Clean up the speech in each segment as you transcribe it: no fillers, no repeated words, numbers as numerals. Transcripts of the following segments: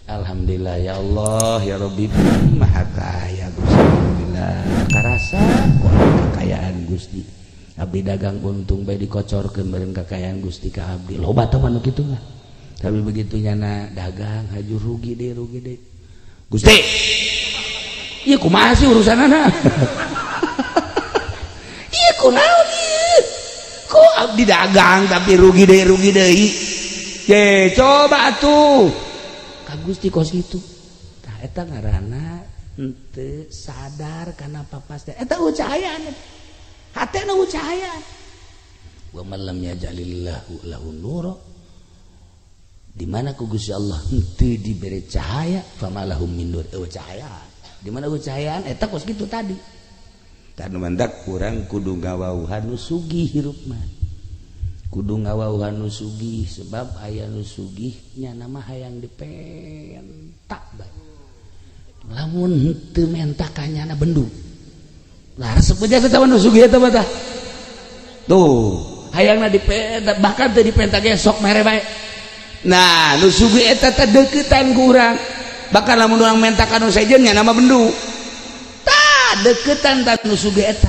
Alhamdulillah ya Allah ya Rabbi maha kaya Gusti. Alhamdulillah karasa ku kekayaan Gusti. Abdi dagang untung bae dikocorkeun bareng kekayaan Gusti ka abdi. Loba teh mah nu kitu mah. Tapi begitu nyana dagang haju rugi deh rugi deh. Gusti. Ieu kumaha sih urusanana? Ieu kunaon ieu? Kok abdi dagang tapi rugi deui. Ye, coba atuh. Ka Gusti kos kitu. Tah eta ngaranna henteu sadar kana papaste. Eta cahayaan. Hatena cahayaan. Wa man lam yajalillahu lahu nura. Di mana ku Gusti Allah henteu dibere cahaya, famalahum min nur. Eueuh cahayaan. Di mana ku cahayaan eta kos kitu tadi. Tah nu mantak urang kudu ngawauhan nu sugih hirup mah. Kudu ngawauhan nu sugih sebab aya nu sugih nya mah hayang dipentak bae. Lamun henteu menta ka nyana bendu. Lah resep aja eta nu sugih eta mah tah. Tuh, hayangna dipenta bahkan teu dipenta ge sok mere bae. Nah, nu sugih eta teh deuketan ku urang. Bahkan lamun urang menta ka nu sejen nya mah bendu. Tah deuketan tah nu sugih eta.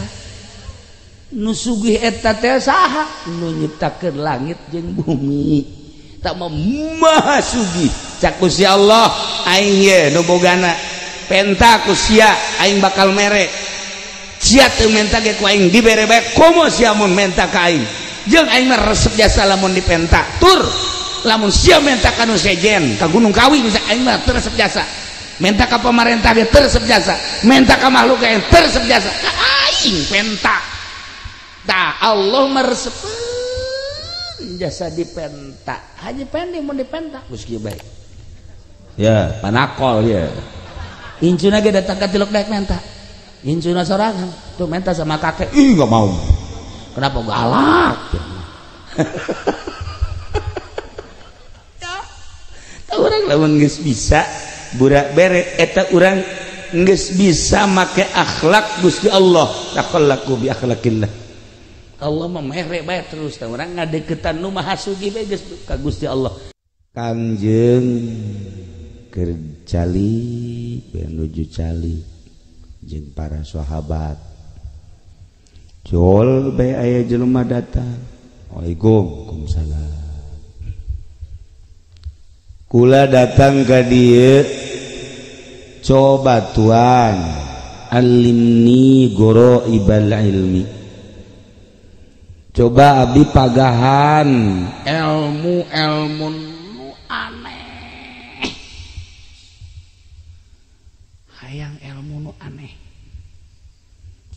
Nu sugih eta teh saha nu nyiptakeun langit jeung bumi. Tak mah maha sugih. Cak Gusti Allah aing ye nu bogana penta ku sia aing bakal mere. Sia teu menta ge ku aing dibere bae komo sia mun menta ka aing. Jeung aing mah resep jasa lamun dipenta. Tur lamun sia menta ka nu sejen ka Gunung Kawi misalnya aing mah teu resep jasa. Menta ka pamarentah ge teu resep jasa. Menta ka makhluk ge teu resep jasa. Ka aing penta. Tah Allah meresepeun jasa dipenta. Haji pendi mun dipenta geus kieu bae. Ya, panakol ya. Incuna ge datang ka tilok daek menta. Incuna sorangan tuh menta sama kakek. Ih, enggak mau. Kenapa galak? Ya. Tah urang lamun geus bisa burak bere eta urang geus bisa make akhlak Gusti Allah. Takhallaku bi akhlaqillah. Allah mah mere bae terus tah urang ngadeukeutan nu maha sugih bae geus ka Gusti Allah. Kangjeng keur cali menuju cali jeung para sahabat. Jol bae aya jelema datang. Waalaikumsalam. Kula datang ka dieu coba tuan alimni goroibal ilmi. Coba abdi pagahan ilmu ilmu nu aneh. Hayang ilmu nu aneh.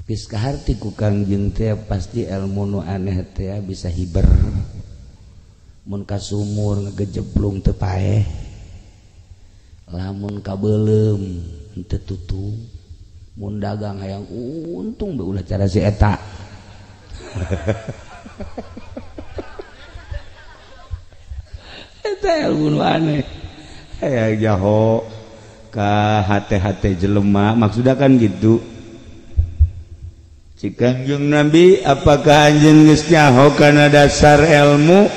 Geus kaharti ku Kangjeng teh pasti ilmu nu aneh teh bisa hiber. Mun ka sumur ngagejeblung teu paeh. Lamun ka beuleum henteu tutung. Mun dagang hayang untung bae ulah cara si eta. Eta ilmu nu aneh. Hayang jaho ka hate-hate jelema maksudna kan gitu. Cik Kangjeng Nabi apakah anjeun geus nyaho kana dasar ilmu?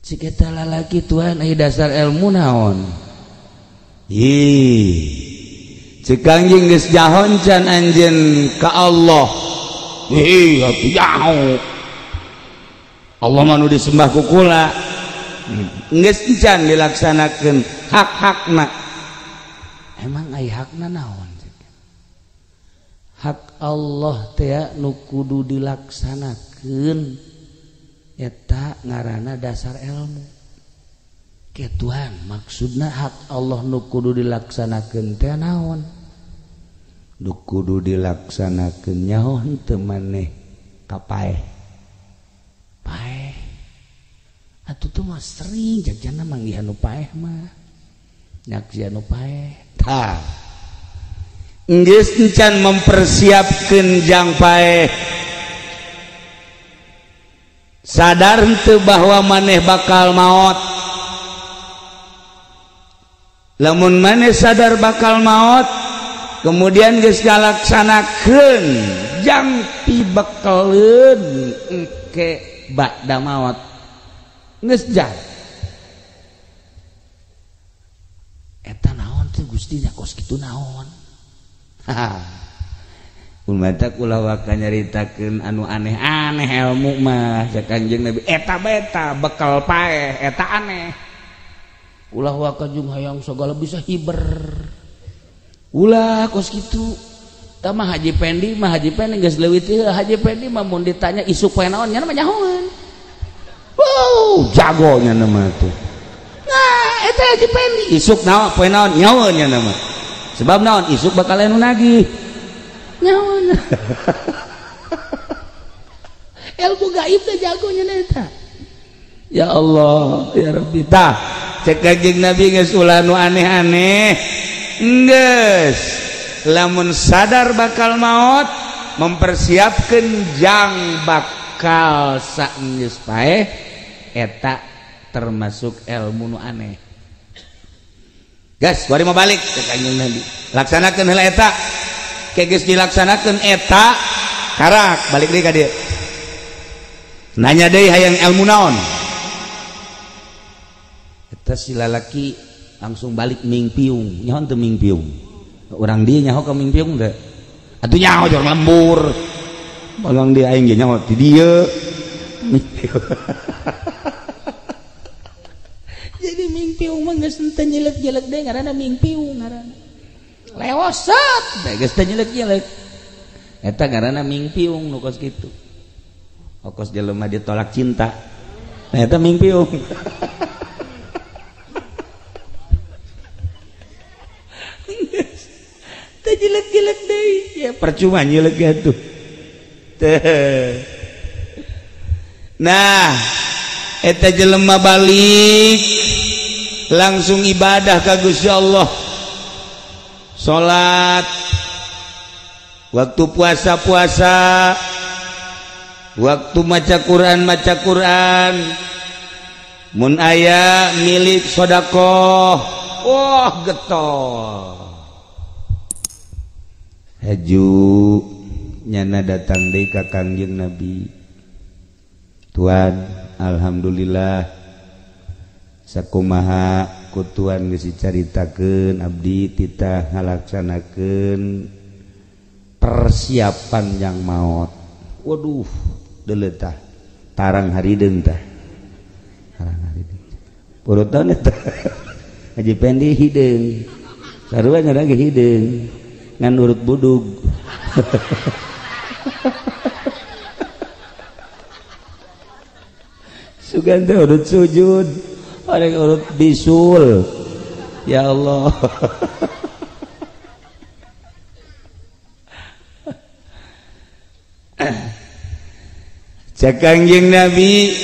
Cik eta lalaki tuan aya dasar ilmu naon? Ih. Cik Kangjeng geus nyaho can anjeun ka Allah. Ih, atuh nyaho. Allah mah nu disembah ku kula. Geus can dilaksanakeun hak-hakna. Emang aya hakna naon? Hak Allah teh nu kudu dilaksanakeun eta ngaranna dasar ilmu. Ke Tuhan maksudna hak Allah nu kudu dilaksanakeun teh naon? Nu kudu dilaksanakeun nyaho henteu maneh ka paeh. Paeh. Atuh teu mah sering jajana manggihan nu paeh mah. Nyaksian nu paeh. Tah. Geus encan mempersiapkeun jang paeh. Sadar henteu bahwa maneh bakal maot. Lamun maneh sadar bakal maot, kemudian geus ngalaksanakeun jang pibekeleun engke ba'da maot. Geus jang. Gusti nya kos kitu naon. Umat ulah waka nyaritakeun anu aneh-aneh ilmu mah cek Kanjeng Nabi eta beta bekal paeh eta aneh. Ulah waka jeung hayang sagala bisa hiber. Ulah kos kitu. Tah mah Haji Pendi mah Haji Pendi geus leuwih teh Haji Pendi mah mun ditanya isuk poe naon nya mah nyahoeun. Wow, jago nya mah tuh. Nah, eta Haji Pendi isuk naon poe naon nyahoeun nya mah. Sebab naon isuk bakal anu nagih. Nyahoeun. Ilmu gaib teh jago nya eta. Ya Allah, ya Rabbi tah. Cek Kanjeng Nabi geus ulah nu aneh-aneh. Geus lamun sadar bakal maot mempersiapkan jang bakal saenggeus paeh eta termasuk ilmu nu aneh. Gas, bari mau balik cek Kanjeng Nabi. Laksanakeun heula eta. Ke geus dilaksanakeun eta karak balik deui ka dieu. Nanya deui hayang ilmu naon? Eta si lalaki langsung balik mingpiung. Nyaho teu mingpiung? Orang dia nyaho ke mingpiung teh. Atuh nyaho jor lembur. Orang dia aing ge nyaho di dieu. Jadi mingpiung mah geus teu nyelek-nyelek deui ngaranna mingpiung ngaranna. Lewosat bae geus teu nyelek-nyelek. Eta ngaranna mingpiung nu kos kitu. Kos jelema ditolak cinta. Nah eta mingpiung. Teu jelek-jelek deui. Ya percuma nyelek atuh. Teh. Nah, eta jelema balik langsung ibadah ka Gusti Allah. Salat, waktu puasa-puasa, waktu maca Quran maca Quran, mun aya milik sedekah, wah getol. Haju nyana datang deui ka Kangjeng Nabi. Tuan, alhamdulillah sakumaha ku tuan geus dicaritakeun abdi titah ngalaksanakeun persiapan yang maot. Waduh, deletah tarang harideung tah. Tarang harideung. Urutan eta. Haji Pendi hideung. Sarua nya ge hideung. Ngan urut budug. Sugan teh urut sujud, orang urut bisul. Ya Allah. Cek Kangjeng Nabi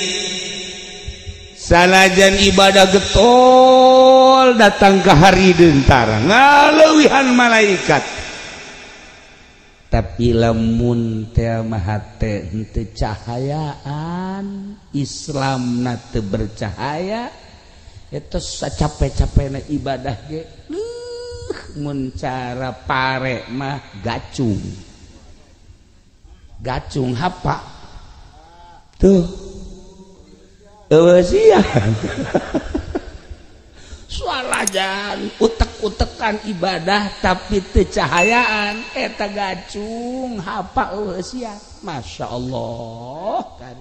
sanajan ibadah getol datang ke hari dentara ngaleuwihan malaikat, tapi lamun teh mah hate henteu cahayaan Islamna teu bercahaya eta sacape-capena ibadah ge mun cara pare mah gacung gacung hapa tuh eueusian sualajan utek-utekan ibadah tapi teu cahayaan eta gacung hapa eueusian. Masya Allah kan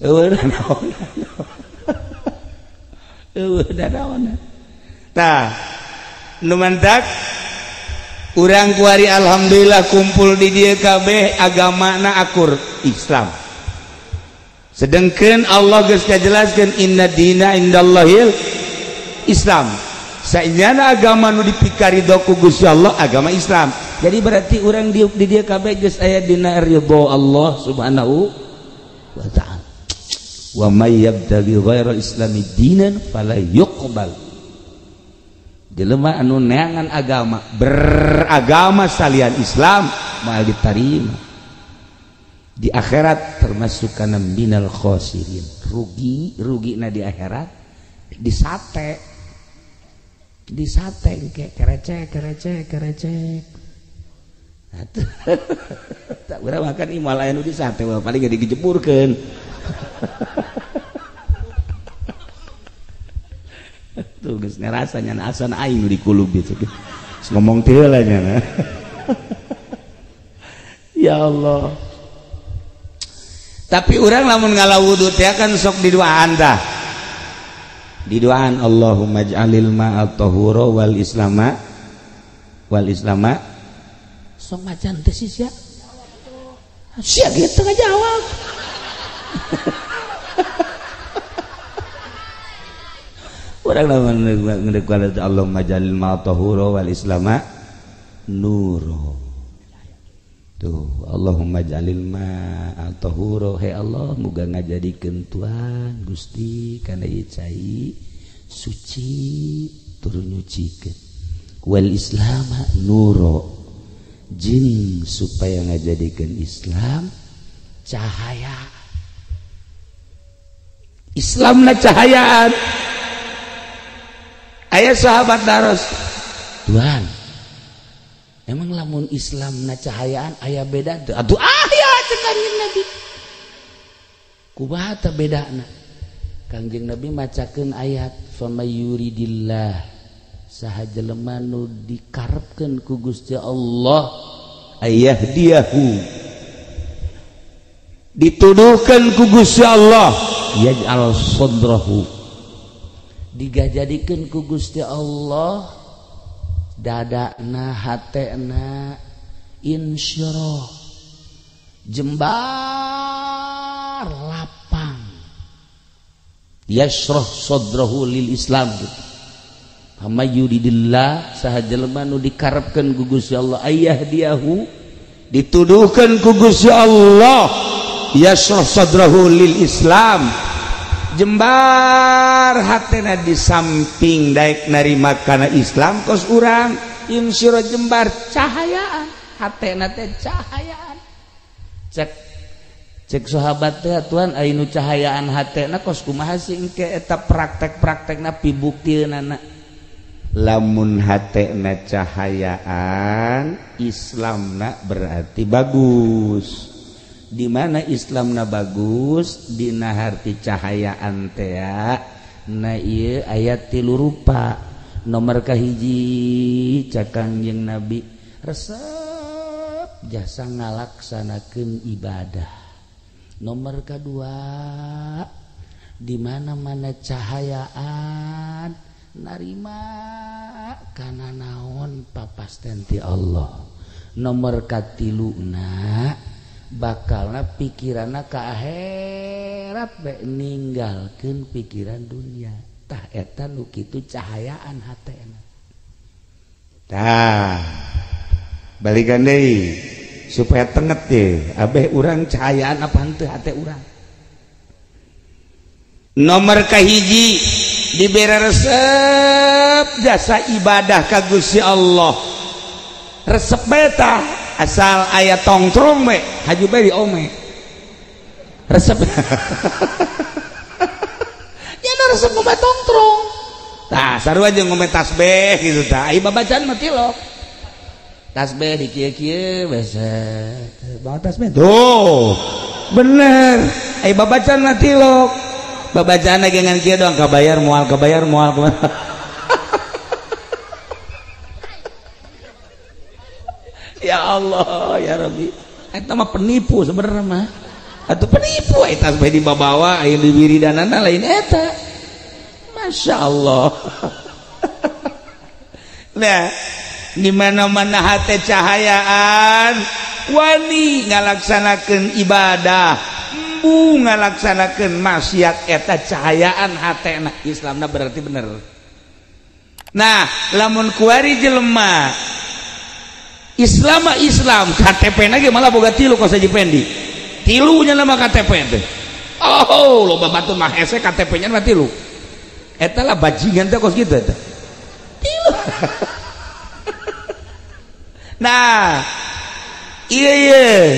eueuh naon eueuh naon. Tah nu mantak urang kuari alhamdulillah kumpul di dieu kabeh agamana akur Islam. Sedangkan Allah geus ngajelaskeun inna dina indallahil Islam. Saenyana agama nu dipikarido ku Gusti Allah agama Islam. Jadi berarti urang diuk di dieu kabeh geus aya dina ridho Allah Subhanahu wa ta'ala. Wa may yabtaghi ghairal islami dinan fala yuqbal. Jelema anu neangan agama beragama salian Islam moal ditarima. Di akhirat termasuk kana minal khosirin. Rugi, rugi na di akhirat disate. Disate kayak kerecek, kerecek, kerecek. Tak urang makan ieu lain nu disate paling ge digejeburkeun. Tuh geus ngarasa nya asan aing di kulub gitu. Ngomong teh heula nya. Ya Allah. Tapi urang lamun ngala wudu teh kan sok diduaan tah. Diduaan Allahumma ij'alil ma'a tahura wal islama sok macan teh sih sia. Sia gitu ngajawab. Urang lamun ngedeuk Allahumma ij'alil ma'a tahura wal islama nuro. Tuh Allahumma ij'alil ma'a tahura, he Allah muga ngajadikeun Tuhan Gusti kana ieu cai suci tur nyucikeun, wal islama nuro jeung supaya ngajadikeun Islam cahaya. Islamna cahayaan. Aya sahabat daros, Tuhan emang lamun Islam na cahayaan aya beda teu? Atuh aya, cek Kanjeng Nabi. Kumaha tah bedana? Kanjeng Nabi macakeun ayat famayuridillah, saha jelema nu dikarepkeun ku Gusti Allah ayyahdiyahu, dituduhkeun ku Gusti Allah, yaj'al sadrahu, digajadikeun ku Gusti Allah dadana hatena insyirah, jembar lapang, yashrah sadrahu lil Islam gitu. Famayuridillah, saha jelema nu dikarepkeun ku Gusti Allah ayyahdiyahu, dituduhkeun ku Gusti Allah, yashrah sadrahu lil Islam, jembar hatena di samping daek narima kana Islam kos urang, insyirah jembar cahayaan hatena teh cahayaan. Cek cek sahabat teh, Tuhan aya nu cahayaan hatena kos kumaha sih engke eta praktek-praktekna, pibuktiunana? Lamun hatena cahayaan, Islamna berarti bagus. Di mana Islamna bagus dina harti cahayaan teh na ieu ayat tilu rupa. Nomor kahiji, cek Kangjeng Nabi, resep jasa ngalaksanakeun ibadah. Nomor kedua, di mana-mana cahayaan narima kana naon papasten ti Allah. Nomor katiluna, bakalna pikiranna ka akhirat bae, ninggalkeun pikiran dunia. Tah eta nu kitu cahayaan hatena. Tah balikan deui supaya tenget deh abeh urang cahayaan apa henteu hate urang. Nomor kahiji, dibere resep jasa ibadah ka Gusti Allah, resep bae tah, asal aya tongtrong bae haju bae di ome resep ya, resep ngome tongtrong. Tah sarua jeung ngome tasbih gitu. Tah ai babacaan mah tilok tasbih di kieu-kieu biasa bawa tasbih tuh bener, ai babacaan mah tilok, babacaan lagi ngan kieu doang, kabayar moal, kabayar moal. Ya Allah ya Rabbi, eta mah penipu sebenarnya mah atuh, penipu eta sampai dibawa aya di wiridanana lain eta. Masya Allah. Nah, di mana-mana hate cahayaan, wani ngalaksanakeun ibadah, embung ngalaksanakeun maksiat, eta cahayaan hatena, Islamna berarti bener. Nah, lamun kuari jelema Islam mah Islam, KTP lagi malah boga tilu kos Haji Pendi, tilunya nama KTP teh. Oh, loba batur mah hese KTP nya mah tilu. Eta lah bajingan teh kos gitu eta tilu. Nah iya iya,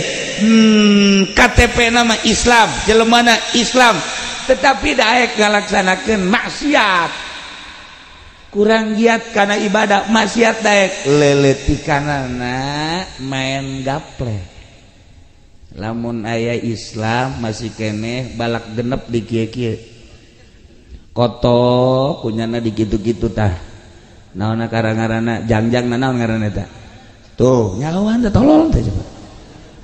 KTP nama Islam, jelemana Islam, tetapi daek ngalaksanakeun maksiat, kurang giat karena ibadah maksiat, daek leletikanana main gaple. Lamun aya Islam masih keneh balak genep di kieu-kieu. Kotok kunyana dikitu-kitu tah. Naonna karang-ngaranna jangjang naon ngaranna eta? Tuh, nyawan teh tolol teh coba.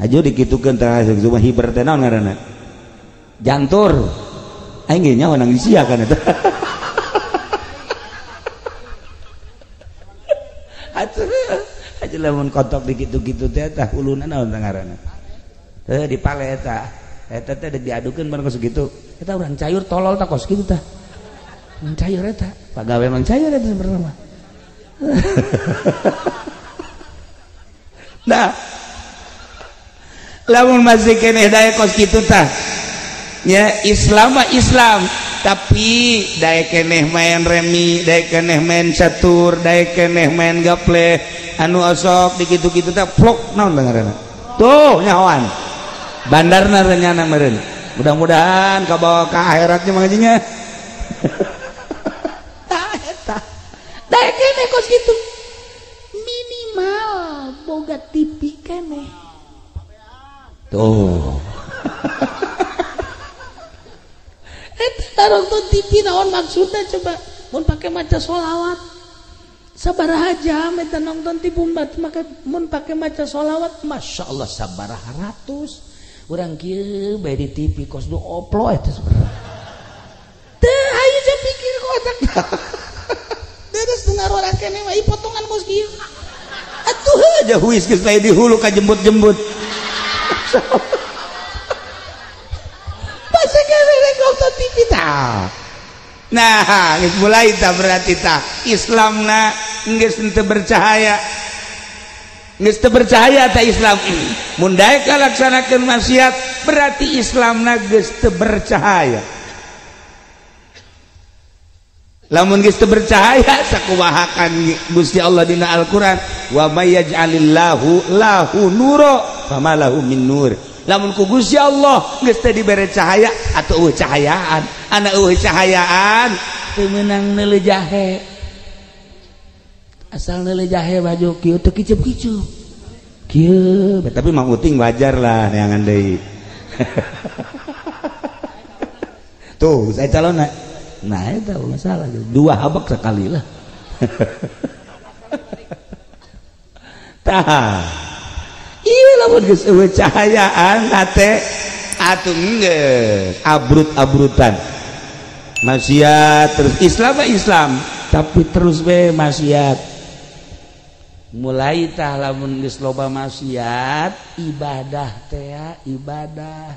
Aja dikitukeun tah cuma hiber teh naon ngaranna? Jantur. Aing ge nyawa nang sia kan eta. Atuh aja lamun kotok dikitu-kitu teh tah huluna naon teh ngaranna? Heuh dipale eta. Eta teh diadukeun bareng kos kitu. Eta urang cayur tolol tah kos kitu tah. Mang cayur eta, pagawe mang cayur eta sebenarnya mah. Nah, lamun masih keneh daek kos kitu tah. Ya Islam mah Islam, tapi daek keneh main remi, daek keneh main catur, daek keneh main gaple, anu osok dikitu-kitu tah plok naon ngaranna. Tuh nyahoan. Bandarna renyana meureun. Mudah-mudahan kabawa ka akhiratnya mangajinya. Tah eta. Daek keneh kos kitu. Minimal boga TV keneh. Tuh. Eta nonton TV naon maksudna coba? Mun pake maca sholawat. Sabaraha jam eta nonton TV mun pake maca sholawat, Masya Allah sabaraha ratus. Urang kieu bae di TV kos nu oplo eta sebenarnya. Teu hayu jam pikir ku otak. Deres dengar urang keneh mah ieu potongan kos kieu. Atuh aja huis geus lain di hulu ka jembut-jembut. Masa keneh rek nonton TV tah. Nah, geus mulai tah berarti tah Islamna geus teu bercahaya. Geus teu bercahaya tah Islam. Mun daek ngalaksanakeun maksiat berarti Islamna geus teu bercahaya. Lamun geus teu bercahaya sakumahakan Gusti Allah dina Al-Qur'an wa may yaj'alillahu lahu nura fama lahu min nur. Lamun ku Gusti Allah geus teu dibere cahaya atuh eueuh cahayaan, ana eueuh cahayaan teu meunang neuleuh jahe. Asal neuleuh jahe baju kieu teu kicup-kicup. Kieu, tapi Mang Uting wajar lah neangan deui. Tuh, saya calon. Nah, itu masalah. Dua habak sekali lah. Tah. Ieu lamun geus eueuh cahayaan hate atuh geus abrut-abrutan. Maksiat terus Islam mah Islam, tapi terus we maksiat. Mulai tah lamun geus loba maksiat, ibadah teh ibadah.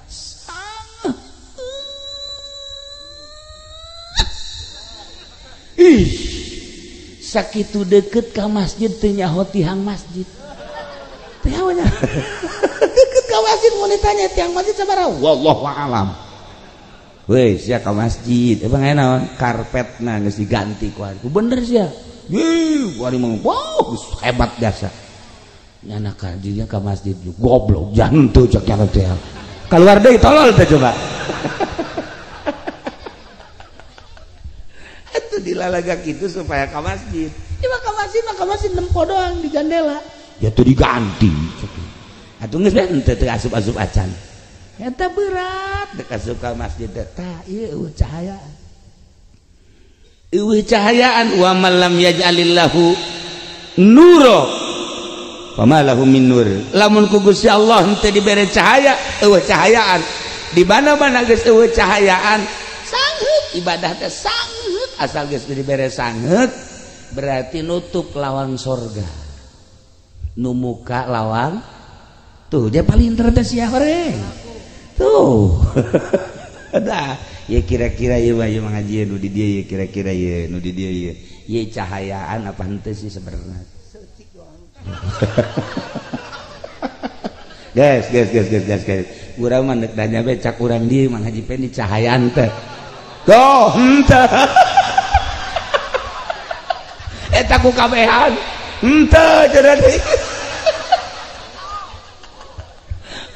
Ih, sakitu deket ka masjid teu nyaho tihang masjid. Teh nya. Deket ka masjid mun ditanya tihang masjid sabaraha? Wallahu a'lam. Weh, sia ka masjid, emang aya naon? Karpetna geus diganti ku ari. Bener sia. Yeuh, ku ari mah wow, geus hebat biasa. Nyana ka dinya ka masjid goblok jantu cek nya teh. Kaluar deui tolol teh coba. Itu dilalaga gitu supaya ka masjid. Coba ka masjid mah ka masjid nempo doang di jandela. Ya tuh diganti. Atuh geus bae henteu teu asup-asup acan. Eta berat dek asup ka masjid teh. Tah ieu eueuh cahayaan. Eueuh cahayaan wa man lam yaj'alillahu nura fama lahu min nur. Lamun ku Gusti Allah henteu dibere cahaya, eueuh cahayaan. Di mana-mana geus eueuh cahayaan, sangheut ibadah teh sangheut asal geus dibere sangheut berarti nutup lawang sorga. Nu muka lawang tuh dia paling cerdas ya horeng. Tuh. Dah, ya kira-kira ieu mah ieu ngaji nu di dieu ya kira-kira ieu nu di dieu ieu. Ieu cahayaan apa henteu sih sebenarnya? Guys, guys, guys, guys, guys, guys. Urang mah deuk nanya bae cak urang dieu Mang Haji Pendi cahayaan teh. Tuh, henteu. Eta ku kabehan. Henteu cenah deui.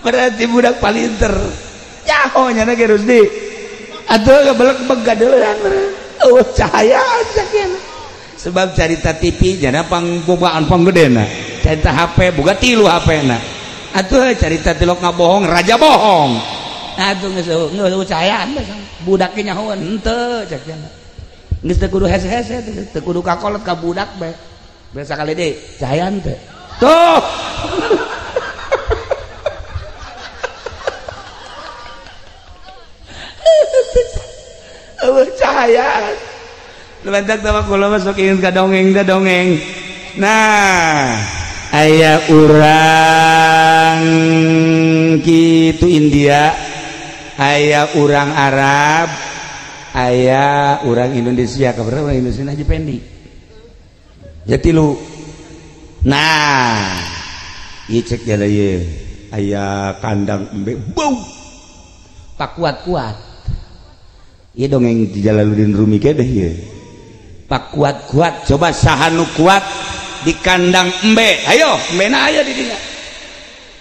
Berarti budak palinter. Nyaho nya ge Rusdi. Atuh gebelek begadeulan eueuh cahayaan sakieu. Sebab carita TV jana pangbogaan panggedena. Carita HP boga 3 HP-na. Atuh carita tilok ngabohong raja bohong. Atuh geus eueuh cahayaan budaknya nyahoan henteu cek cenah. Geus teu kudu hese-hese, teu kudu kakolot ka budak bae. Biasa kali deui, cahayaan teh. Tuh. Eueuh cahayaan. Lebantak tama kula masuk ingin ka dongeng teh dongeng. Nah, aya urang kitu India, aya urang Arab, aya urang Indonesia, kabar urang Indonesia Haji Pendi. Jadi lu. Nah, ieu cek jada ieu aya kandang embe bau. Pak kuat-kuat. Ieu dongeng di Jalaluddin Rumi ke deh ieu. Pak kuat-kuat, coba saha nu kuat di kandang embe. Ayo, embena aya di dinya.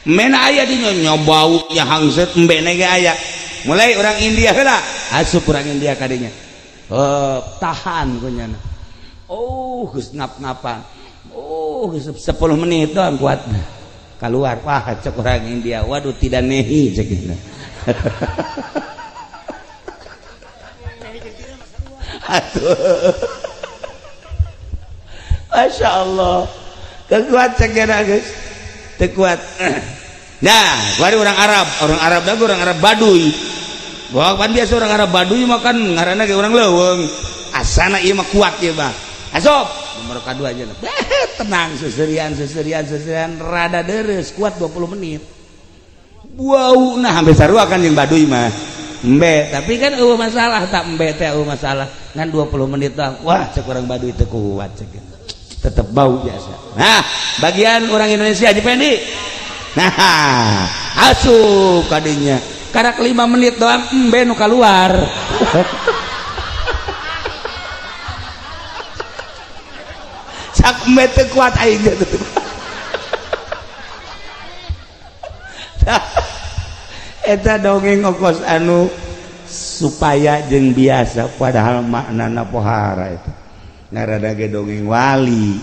Embena aya di dinya nyobau nya hangseut embena ge aya. Mulai orang India heula, asup orang India kadinya. Oh, tahan kunyana. Oh, geus ngap-ngapan. Oh, geus 10 menit doang kuat. Keluar, wah cek orang India, waduh tidak nehi cek nya. Aduh. Masya Allah, kekuat cek nya guys, tekuat. Nah, baru orang Arab dah orang Arab Baduy. Wah, kan biasa orang Arab Baduy makan ngaranna ge orang leuweung. Asana ieu mah kuat ieu mah. Asup nomor kadua aja. Tenang seserian rada deres kuat 20 menit. Wow, nah hampir sarua kan jeung Baduy mah. Embe, tapi kan eueuh masalah tak embe teh eueuh masalah. Ngan 20 menit doang. Wah, cek orang Baduy teu kuat cek. Tetep bau biasa. Nah, bagian orang Indonesia Haji Pendi. Nah, asup kadinya. Karak 5 menit doang embe nu kaluar. Sak embe teu kuat aing teh. Eta dongeng okos anu supaya jeung biasa padahal maknana pohara eta. Ngaranna ge dongeng wali.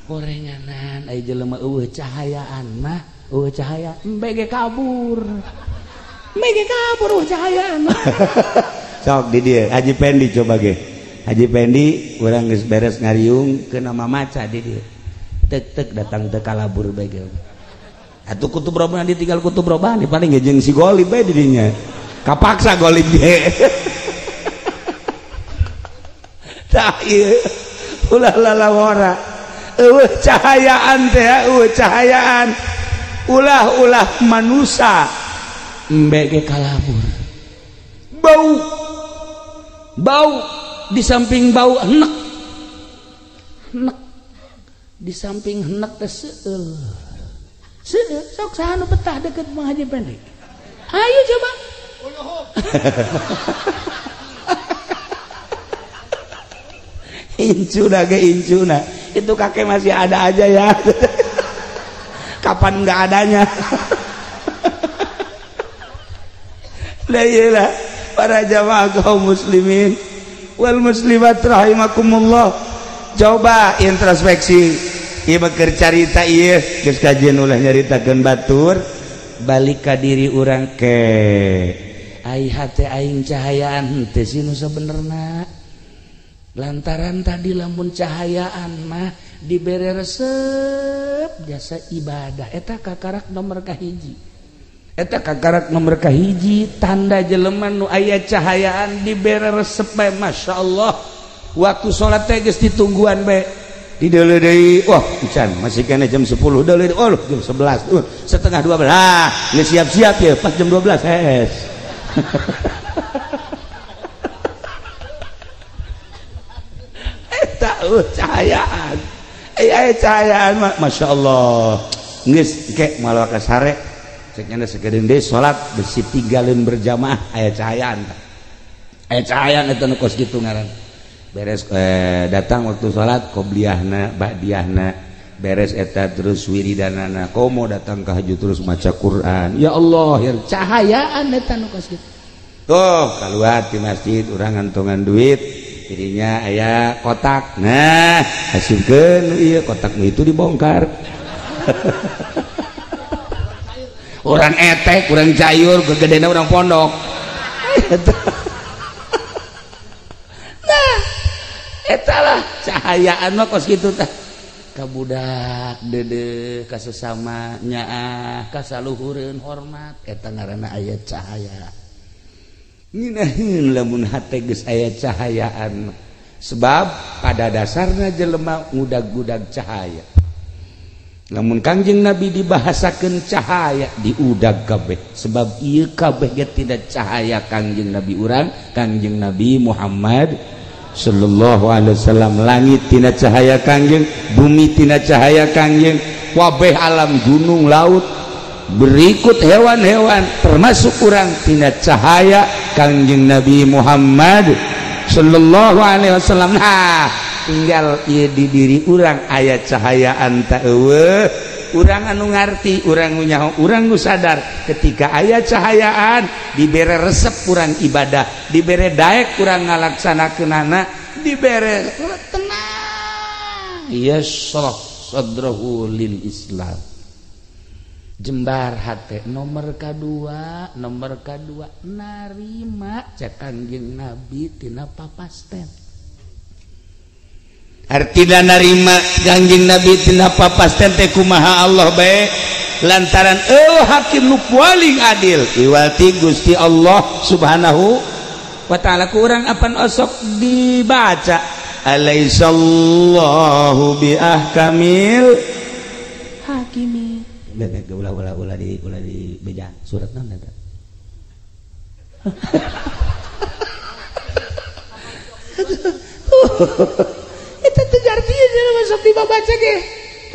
Gorenganan ai jelema eueuh cahayaan mah, eueuh cahaya embe ge kabur. Embe ge kabur eueuh cahayaan. Sok di dieu Haji Pendi coba ge. Haji Pendi urang geus beres ngariung ke nama maca di dieu. Tek-tek datang teu kalabur bae ge. Atuh kutub robani ditinggal kutub robani paling ge jeung si Golib bae di dinya. Kapaksa Golib ge. Tah ieu ulah lalawara. Eueuh cahayaan teh, eueuh cahayaan. Ulah-ulah manusa embe ge kalabur. Bau. Bau di samping bau enek. Enek. Di samping enek teh seueul. Seueul sok saha nu betah deket Mang Haji Pendek. Ayo coba. Incuna ge incuna. Itu kakek masih ada aja ya. Kapan enggak adanya. Lah iyalah para jamaah kaum muslimin wal muslimat rahimakumullah. Coba introspeksi. Ieu keur carita ieu geus kajian ulah nyaritakeun batur, balik ka diri urang ke. Ai hate aing cahayaan henteu sih nu sabenerna. Lantaran tadi lamun cahayaan mah dibere resep jasa ibadah eta kakarak nomor kahiji. Eta kakarak nomor kahiji tanda jelema nu aya cahayaan dibere resep bae masyaallah. Waktu salat teh geus ditungguan bae. Di deuleu deui, wah encan masih kene jam 10 deuleu deui, oh jam 11, setengah 12. Ah, geus siap-siap ya pas jam 12 hees. Eta cahayaan. Ai cahayaan Masya Allah. Geus ke malah ka sare. Cek nya sakedeung deui salat besi tinggalin berjamaah aya cahayaan. Aya cahayaan eta nu kos kitu ngaran. Beres datang waktu salat qobliyahna ba'diyahna beres eta terus wiridanana komo datang ka haju terus maca Quran. Ya Allah, ya cahayaan eta nu kos kitu. Tuh keluar di masjid urang ngantongan duit jadinya aya kotak. Nah, asupkeun ieu kotak itu dibongkar. Orang etek, orang cayur, gegedena orang pondok. Nah, Eta lah cahayaan mah kos kitu tah. Ka budak deudeuh ka sesama nyaah ka saluhureun hormat eta ngaranna aya cahaya. Ngeunaheun lamun hate geus aya cahayaan. Sebab pada dasarna jelema ngudag-gudag cahaya. Lamun Kangjeng Nabi dibahasakeun cahaya diudag kabeh sebab ieu kabeh ge tidak cahaya Kangjeng Nabi urang, Kangjeng Nabi Muhammad sallallahu alaihi wasallam. Langit tina cahaya Kangjeng, bumi tina cahaya Kangjeng, wabeh alam gunung laut berikut hewan-hewan termasuk urang tina cahaya Kangjeng Nabi Muhammad sallallahu alaihi wasallam. Nah, tinggal ieu di diri urang aya cahayaan ta eueuh. Urang anu ngarti, urang nu nyaho, urang nu sadar ketika aya cahayaan dibere resep urang ibadah, dibere daek urang ngalaksanakeunana, dibere tenang. Yasrah sadrahu lil Islam. Jembar hate nomor kadua, narima cek Kangjeng Nabi tina papasten. Artina narima Kangjeng Nabi tina papasten teh kumaha Allah bae lantaran eueuh hakim nu paling adil iwati Gusti Allah Subhanahu wa taala. Ku urang apan osok dibaca alaisallahu bi ahkamil hakimi. Ulah di beja surat naon eta. Eta teu gartieun cenah masuk dibabaca ge.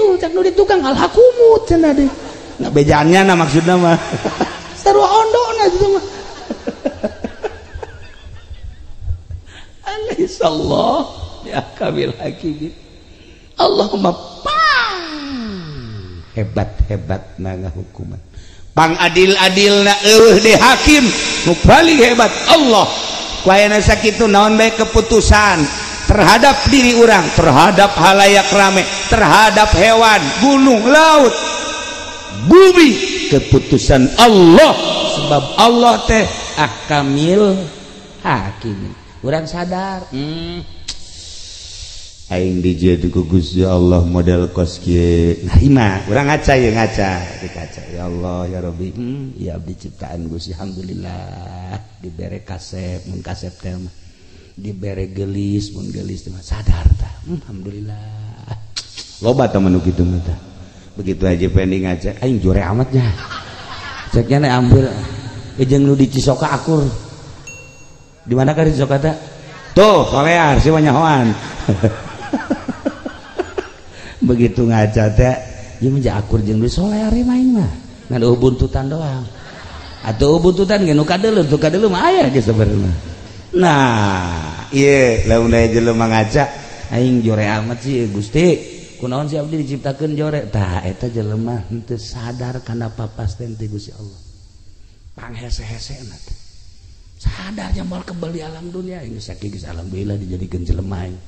Tuh cak nu di tukang alhakumut cenah deh. Nah bejaannya na maksudna mah. Sarua ondona kitu mah. Alaihissallah bi ahkamil hakimin. Allahumma pang hebat-hebat na ngahukuman. Pang adil-adilna eueuh de hakim nu paling hebat Allah. Ku ayana sakitu naon bae keputusan terhadap diri orang, terhadap halayak rame, terhadap hewan, gunung, laut, bumi, keputusan Allah. Sebab Allah teh ahkamil hakim. Urang sadar, aing dijieun ku Gusti Allah model kos kieu. Narima, urang ngaca ye ngaca, di kaca. Ya Allah ya Rabbi, ya abdi ciptaan Gusti, alhamdulillah dibere kasep, mun kasep teh mah. Dibere gelis mun gelis teh sadar tah. Alhamdulillah. Loba tah manu kitu mah tah. Begitu aja pending ngaca, aing jore amat nya. Ceknya nek ambil jeung nu di Cisoka akur. Di mana ka di Cisoka teh? Tuh, solear si nyahoan. Begitu ngaca teh, ieu mah akur jeung nu solear main mah. Ngan eueuh buntutan doang. Atuh buntutan ge nu kadeuleu, tuh kadeuleu mah aya ge sebenarnya. Nah, ieu lamun aya jelema ngaca, aing jore amat sih Gusti. Kunaon sih abdi diciptakeun jore? Tah eta jelema henteu sadar kana papasten ti Gusti Allah. Panghese-hesena teh. Sadar moal kebal di alam dunia, geus sakieu geus alhamdulillah dijadikeun jelema aing.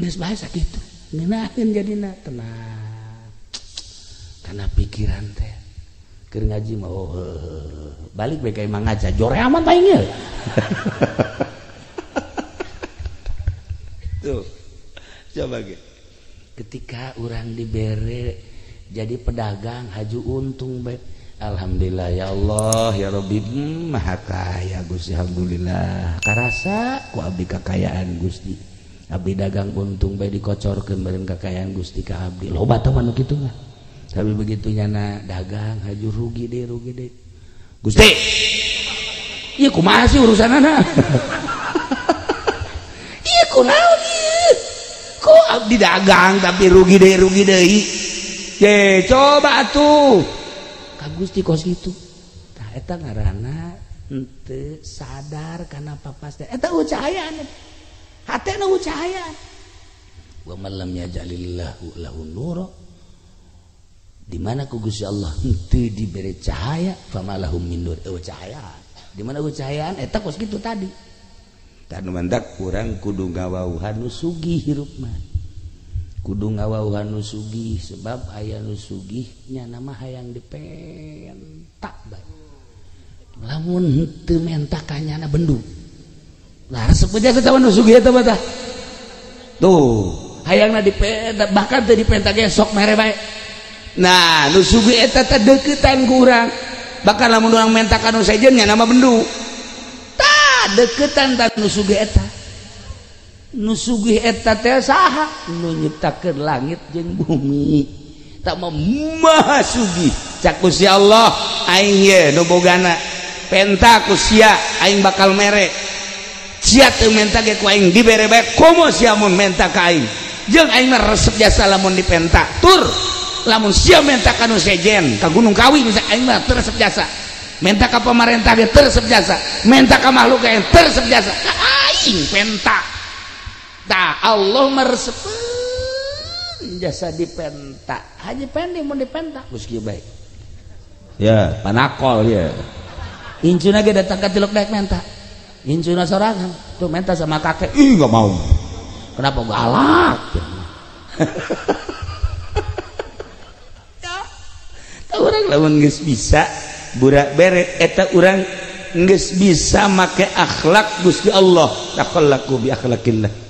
Geus bae sakitu. Ngeunaheun jadina tenang. Kana pikiran teh. Keur ngaji mah oh balik bae ka imah ngaca jore amat aing ye. Tuh. Coba ge. Ketika urang dibere jadi pedagang haju untung bae. Alhamdulillah ya Allah ya Rabbi, maha kaya Gusti, alhamdulillah. Karasa ku abdi kakayaan Gusti. Abdi dagang untung bae dikocorkeun beureun kakayaan Gusti ka abdi. Loba teh mah nu kitu mah. Tapi begitu nyana dagang haju rugi deh. Gusti. Ieu kumaha sih urusanana? Ieu kunaon ieu? Kok abdi dagang tapi rugi deui. Ye, coba atuh. Ka Gusti kos kitu. Tah eta ngaranna henteu sadar kana papasten. Eta cahayaan. Hatena cahayaan. Wa man lam yaj'alillahu lahu nura. Di mana ku Gusti Allah henteu dibere cahaya, famalahum min nur. Eueuh cahayaan. Di mana eueuh cahayaan eta kos kitu tadi. Tah nu mantak urang kudu ngawauhan nu sugih hirup mah. Kudu ngawauhan nu sugih sebab aya nu sugih nya nama hayang dipentak bae. Lamun henteu menta ka nyana bendu. Lah resep aja eta nu sugih eta mah tah. Tuh, hayangna dipenta bahkan teu dipenta ge sok mere bae. Nah, nu sugih eta teh deuketan ku urang. Bahkan lamun urang menta ka nu sejen nya nama bendu. Tah, deuketan tah nu sugih eta. Nu sugih eta teh saha? Nu nyiptakeun langit jeung bumi. Tak mah maha sugih. Cak Gusti Allah, aing ye nu bogana. Penta ku sia aing bakal mere. Sia teu menta ge ku aing dibere bae, komo sia mun menta ka aing. Jeung aing mah resep jasa lamun dipenta. Tur lamun sia menta ka nu sejen, ka Gunung Kawi misalnya aing mah teu resep jasa. Menta ka pamarentah ge teu resep jasa. Menta ka makhluk ge teu resep jasa. Ka aing penta. Tah Allah mah resepeun jasa dipenta. Haji Pendi mun dipenta geus kieu bae. Ya, panakol ya. Incuna ge datang ka tilok daek menta. Incuna sorangan tuh menta sama kakek. Ih, enggak mau. Kenapa galak? Ya. Tah urang lamun geus bisa burak bere eta urang geus bisa make akhlak Gusti Allah. Takhallaku bi akhlakillah.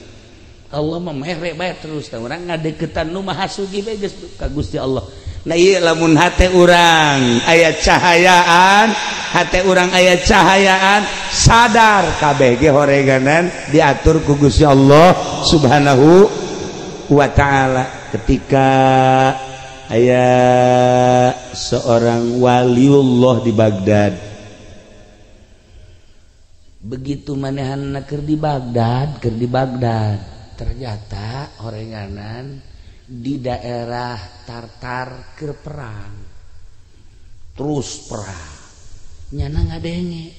Allah mah mere bae terus tah urang ngadeukeutan nu maha sugih bae geus ka Gusti Allah. Nah ieu lamun hate urang aya cahayaan, hate urang aya cahayaan, sadar kabeh ge horeganan diatur ku Gusti Allah Subhanahu wa taala. Ketika aya seorang waliullah di Baghdad, begitu manehanna keur di Baghdad, ternyata horenganan di daerah Tartar keur perang, terus perang, nyana ngadenge.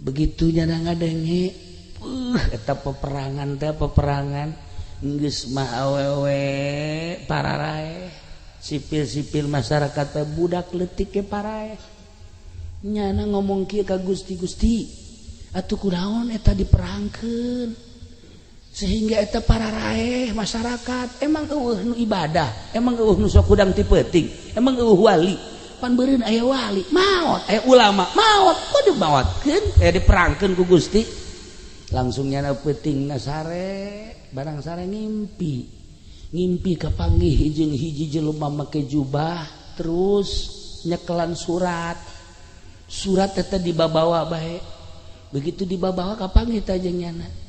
Begitu nyana ngadenge, eta peperangan teh peperangan geus mah awewe pararaeh, sipil-sipil masyarakat teh budak leutik ge paraeh. Nyana ngomong kieu ka Gusti, Gusti atuh kunaon eta diperangkeun sehingga eta pararaeh masyarakat, emang eueuh nu ibadah, emang eueuh nu sok hudang ti peuting, emang eueuh wali, pan beureun aya wali maot, aya ulama maot, kok dimaotkeun, aya diperangkeun ku Gusti. Langsung nyana peutingna sare, barang sare ngimpi, ngimpi kapanggih jeung hiji jelema make jubah terus nyekelan surat, surat eta dibabawa bae. Begitu dibabawa kapanggih teh jeung nyana.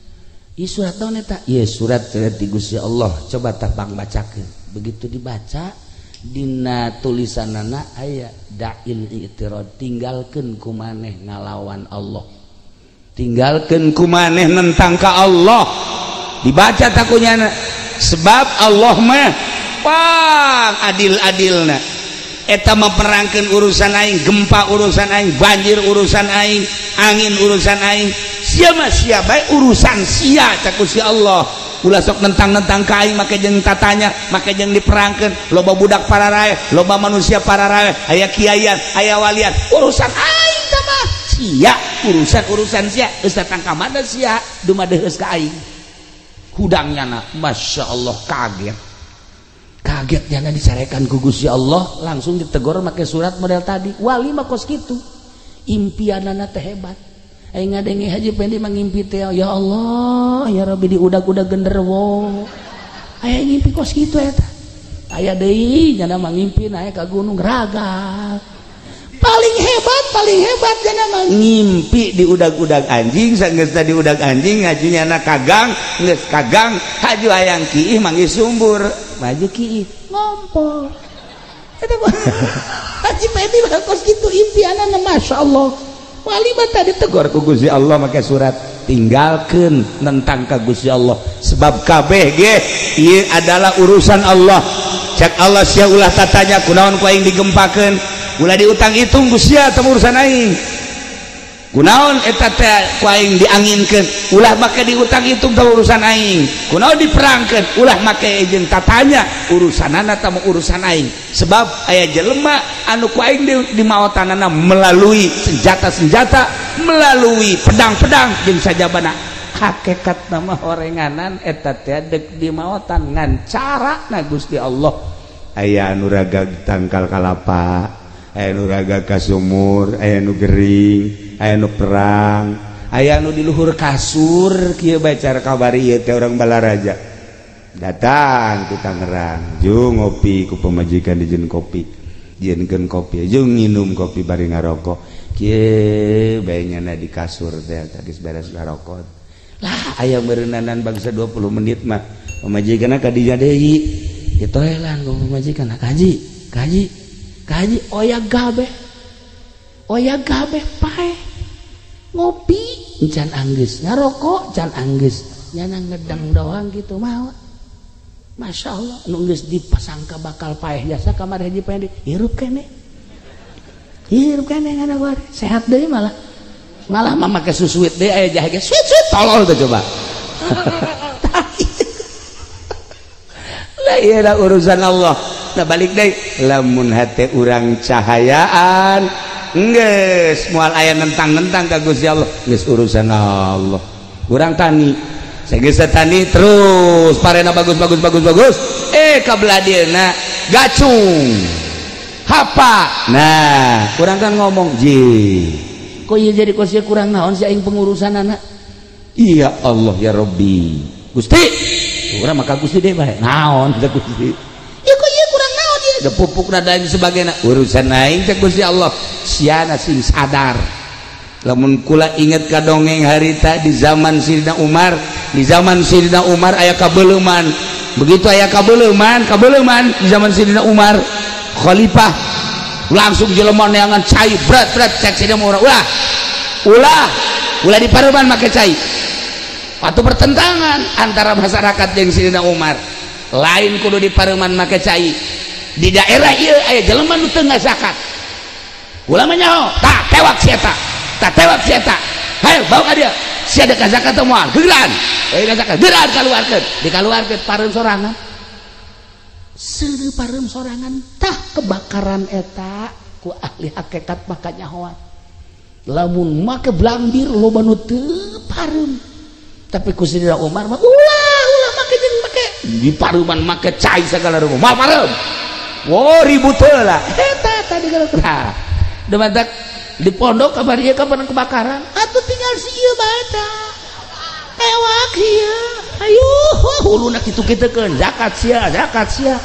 Ieu surat naon eta? Ieu surat ti Gusti Allah, coba tah pang bacakeun. Begitu dibaca dina tulisanana aya da'il i'tirad, tinggalkeun ku maneh ngalawan Allah, tinggalkeun ku maneh nentang ka Allah. Dibaca takunyana sebab Allah mah pang adil-adilna. Eta memperangkeun urusan aing, gempa urusan aing, banjir urusan aing, angin urusan aing, sia mah sia bae urusan sia cak Gusti Allah. Ulah sok nentang-nentang ka aing make jeung tatanya, make jeung diperangkeun, loba budak pararaeh, loba manusia pararaeh, aya kiaian, aya walian, urusan aing tah mah sia, urusan-urusan sia, geus datang ka mana sia, dumadeheus ka aing. Hudang nyana, Masya Allah kaget. Kaget nyana dicarekan ku Gusti Allah, langsung ditegur make surat model tadi. Wali mah kos kitu. Impianana teh hebat. Aing ngadenge Haji Pendi mangimpi teh, ya Allah, ya Rabbi diudag-udag genderuwo. Aya ngimpi kos kitu eta. Aya deui nyana mangimpi naik ka gunung raga. Paling hebat nyana mah ngimpi diudag-udag anjing, sanggeusna diudag anjing ngaji nyana kagang, geus kagang haju hayang kiih manggih sumbur, maju kiih ngompol. Eta Haji Pendi mah kos kitu impianana Masya Allah. Wali mah tadi tegur ku Gusti Allah make surat, tinggalkeun nentang ka Gusti Allah sebab kabeh ge ieu adalah urusan Allah. Cek Allah sia ulah tatanya kunaon ku aing digempakeun, ulah diutang hitung ku sia teh urusan aing. Kunaon eta teh ku aing dianginkeun, ulah make diutang hitung teh urusan aing. Kunaon diperangkeun, ulah make jeung tatanya urusanana teh urusan aing. Sebab aya jelema anu ku aing dimaotanana melalui senjata-senjata, melalui pedang-pedang jeung sajabana. Hakikat nama horenganan eta teh deuk dimaotan ngan carana Gusti Allah. Aya anu raga tangkal kalapa, aya nu raga ka sumur, aya nu gering, aya nu perang, Aya nu di luhur kasur kieu bae cara kabari ieu teh orang Balaraja. Datang ke Tangerang, jeung ngopi ku pamajikan dijieun kopi. Jieunkeun kopi, jeung nginum kopi bari ngarokok. Kieu bae nyana di kasur teh geus beres ngarokok. Lah aya meureunnanan bangsa 20 menit mah pamajikanna ka dinya deui. Ditoelan ku pamajikan, "Kaji, kaji, kaji oya gabe. Oya gabe pae." Ngopi can anggeus, ngarokok can anggeus, nyana ngedang doang gitu mah. Masya Allah, nu geus dipasangka bakal paeh jasa kamar hiji paeh hirup keneh. Hirup keneh ngana sehat deui malah. Malah mah make susuit deui aya jahe ge suit-suit tolol tuh coba. Lah ieu urusan Allah. Nah balik deui lamun hate urang cahayaan geus moal aya nentang-nentang ka Gusti Allah, geus urusan Allah. Urang tani, geus tani terus parena bagus bagus bagus bagus, kabelah dieuna gacung. Hapa. Nah, urang kan ngomong, "Ji, kok ieu jadi kos ieu kurang naon si aing pengurusan anak?" Iya Allah ya Rabbi. Gusti, urang mah ka Gusti deui bae. Naon teh Gusti? Ya kok ieu kurang naon ieu? Da pupuk da lain sebagainya. Urusan aing teh Gusti Allah. Siana sing sadar. Lamun kula inget ka dongeng harita di zaman Sidina Umar, di zaman Sidina Umar aya kabeuleman. Begitu aya kabeuleman, kabeuleman di zaman Sidina Umar, khalifah langsung jelema neangan cai berat-berat cek Sidina Umar. Ulah. Ulah, ulah di pareman make cai. Patu pertentangan antara masyarakat jeung Sidina Umar. Lain kudu di pareman make cai. Di daerah ieu aya jelema nu teu ngazakat. Ulah mah nyaho, tah tewak si eta. Tah tewak si eta. Hayo bawa ka dieu. Sia deuk zakat teh moal, geuran. Euy zakat, geuran kaluarkeun. Dikaluarkeun pareum sorangan. Seureuh pareum sorangan tah kebakaran eta ku ahli hakikat maka nyahoan. Lamun make blambir loba nu teu pareum. Tapi ku Sidina Umar mah ulah ulah make jeung make di pareuman make cai sagala rupa. Moal pareum. Wo ribut heula. Eta tadi kalau tah. Demantak di pondok kabar ieu kapan kebakaran atuh tinggal si ieu bae tah. Tewak ieu. Ayo huluna kitu-kitukeun zakat sia, zakat sia.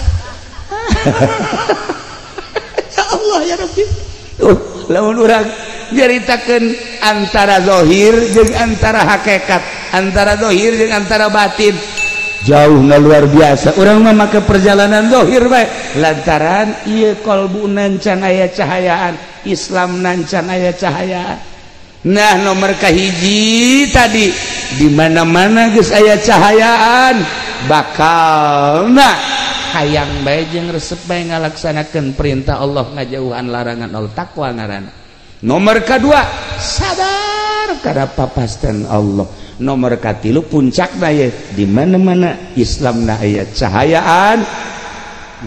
Ya Allah ya Rabbi. Tuh, lamun urang nyaritakeun antara zahir jeung antara hakikat, antara zahir jeung antara batin. Jauhna luar biasa. Urang mah make perjalanan zahir bae lantaran ieu kalbu nancan aya cahayaan, Islam nancan aya cahayaan. Nah nomor kahiji tadi di mana-mana geus aya cahayaan bakalna hayang bae jeung resep bae ngalaksanakeun perintah Allah ngajauhan larangan Allah, takwa ngaranna. Nomor kadua sadar kana papasten Allah. Nomor katilu puncakna ye di mana-mana Islamna aya cahayaan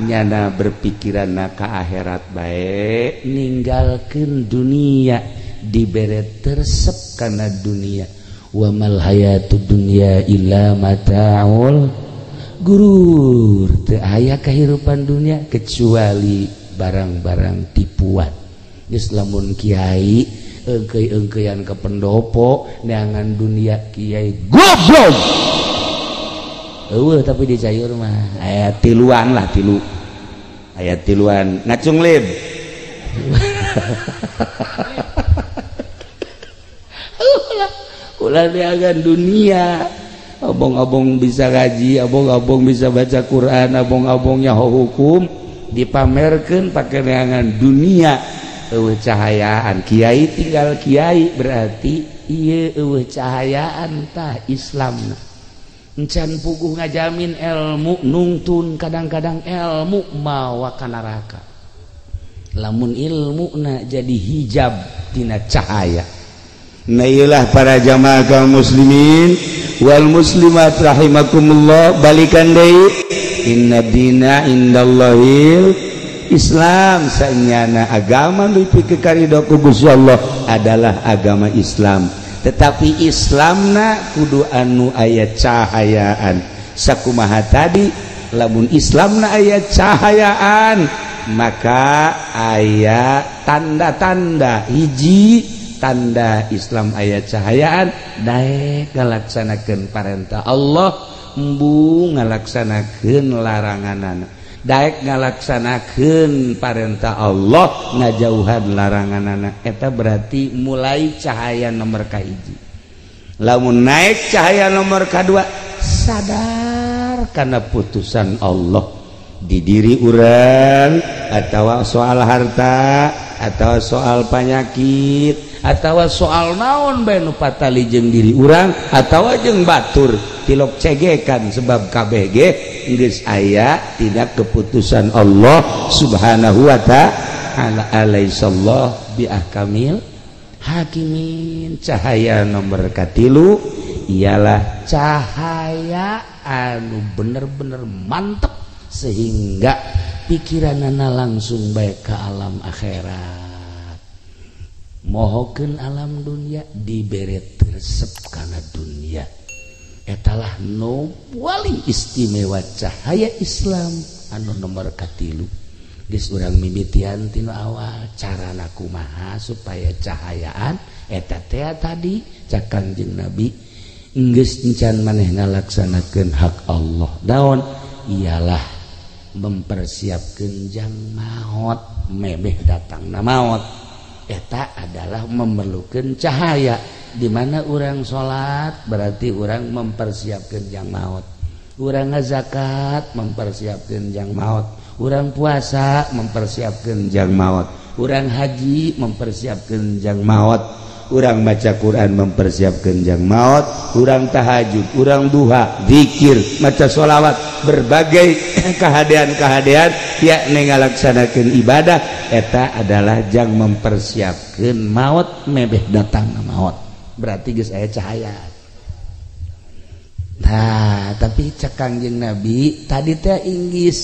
nyana berpikiranna ka akhirat bae ninggalkeun dunia dibere tersep kana dunia. Wa mal hayatud dunya illa mataul gurur. Teu aya kahirupan dunia kecuali barang-barang tipuan. Geus lamun kiai engkei-engkeian ke pendopo neangan dunia kiai goblok. Eueuh tapi di Cayur mah aya tiluan lah tilu. Aya tiluan ngacung lib. Ulah neangan dunia. Abong-abong bisa ngaji, abong-abong bisa baca Quran, abong-abong nyaho hukum dipamerkeun pake neangan dunia. Eueuh cahayaan kiai tinggal kiai berarti ieu eueuh cahayaan tah Islamna. Encan puguh ngajamin ilmu nungtun kadang-kadang ilmu mawa ka neraka. Lamun ilmuna jadi hijab tina cahaya. Nah iyalah para jamaah kaum muslimin wal muslimat rahimakumullah, balikan deui inna dina indallahil Islam. Sanyana agama nu dipikarido ku Gusti Allah adalah agama Islam. Tetapi Islamna kudu anu aya cahayaan. Sakumaha tadi lamun Islamna aya cahayaan maka aya tanda-tanda hiji tanda Islam aya cahayaan daek ngalaksanakeun parentah Allah, embung ngalaksanakeun laranganana, daek ngalaksanakeun parentah Allah ngajauhan laranganana. Eta berarti mulai cahaya nomor kahiji. Lamun naik cahaya nomor kedua, sadar karena putusan Allah di diri urang atau soal harta atau soal penyakit atau soal naon bae nu patali jeung diri urang atau jeung batur tilok cegekan sebab KBG geus aya tidak keputusan Allah Subhanahu wa ta'ala. Alaihissallah bi ahkamil hakimin. Cahaya nomor katilu ialah cahaya anu bener-bener mantep sehingga pikiranana langsung baik ke alam akhirat, mohokeun alam dunia dibere resep kana dunia. Etalah nu paling istimewa cahaya Islam anu nomor katilu. Geus urang mimitian tinu awal carana kumaha supaya cahayaan eta teh tadi cak Kangjeng Nabi geus encan maneh ngalaksanakeun hak Allah. Naon? Ialah mempersiapkeun jang maot, memeh datangna maot. Eta adalah memerlukan cahaya. Di mana urang salat berarti urang mempersiapkeun jang maot, urang ngazakat mempersiapkeun jang maot, urang puasa mempersiapkeun jang maot, urang haji mempersiapkeun jang maot, urang maca Quran mempersiapkeun jang maot, urang tahajud, urang duha, zikir, maca sholawat, berbagai kehadean-kehadean yakni ngalaksanakeun ibadah eta adalah jang mempersiapkeun maot mebeh datang maot. Berarti geus aya cahaya. Nah, tapi cek Kangjeng Nabi tadi teh inggis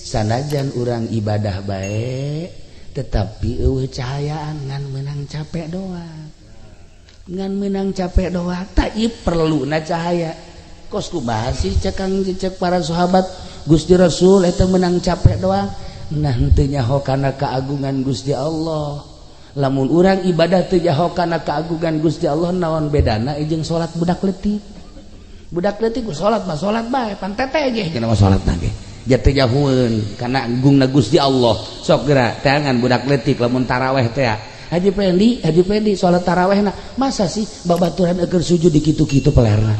sanajan urang ibadah bae tetapi eueuh cahayaan ngan meunang capek doang. Ngan meunang capek doang tak ieu perluna cahaya. Kos kumaha sih cek Kangjeng cek para sahabat Gusti Rasul eta meunang capek doang. Nah henteu nyaho kana keagungan Gusti Allah. Lamun urang ibadah teu nyaho kana keagungan Gusti Allah naon bedana jeung salat budak leutik. Budak leutik ku salat mah salat bae pan teteh ge cenah mah salatna ge. Jatuh jahueun kana agungna Gusti Allah. Sok geura teangan budak leutik lamun taraweh teh. Haji Pendi salat tarawehna masa sih babaturan eukeun sujud di kitu-kitu pelerna.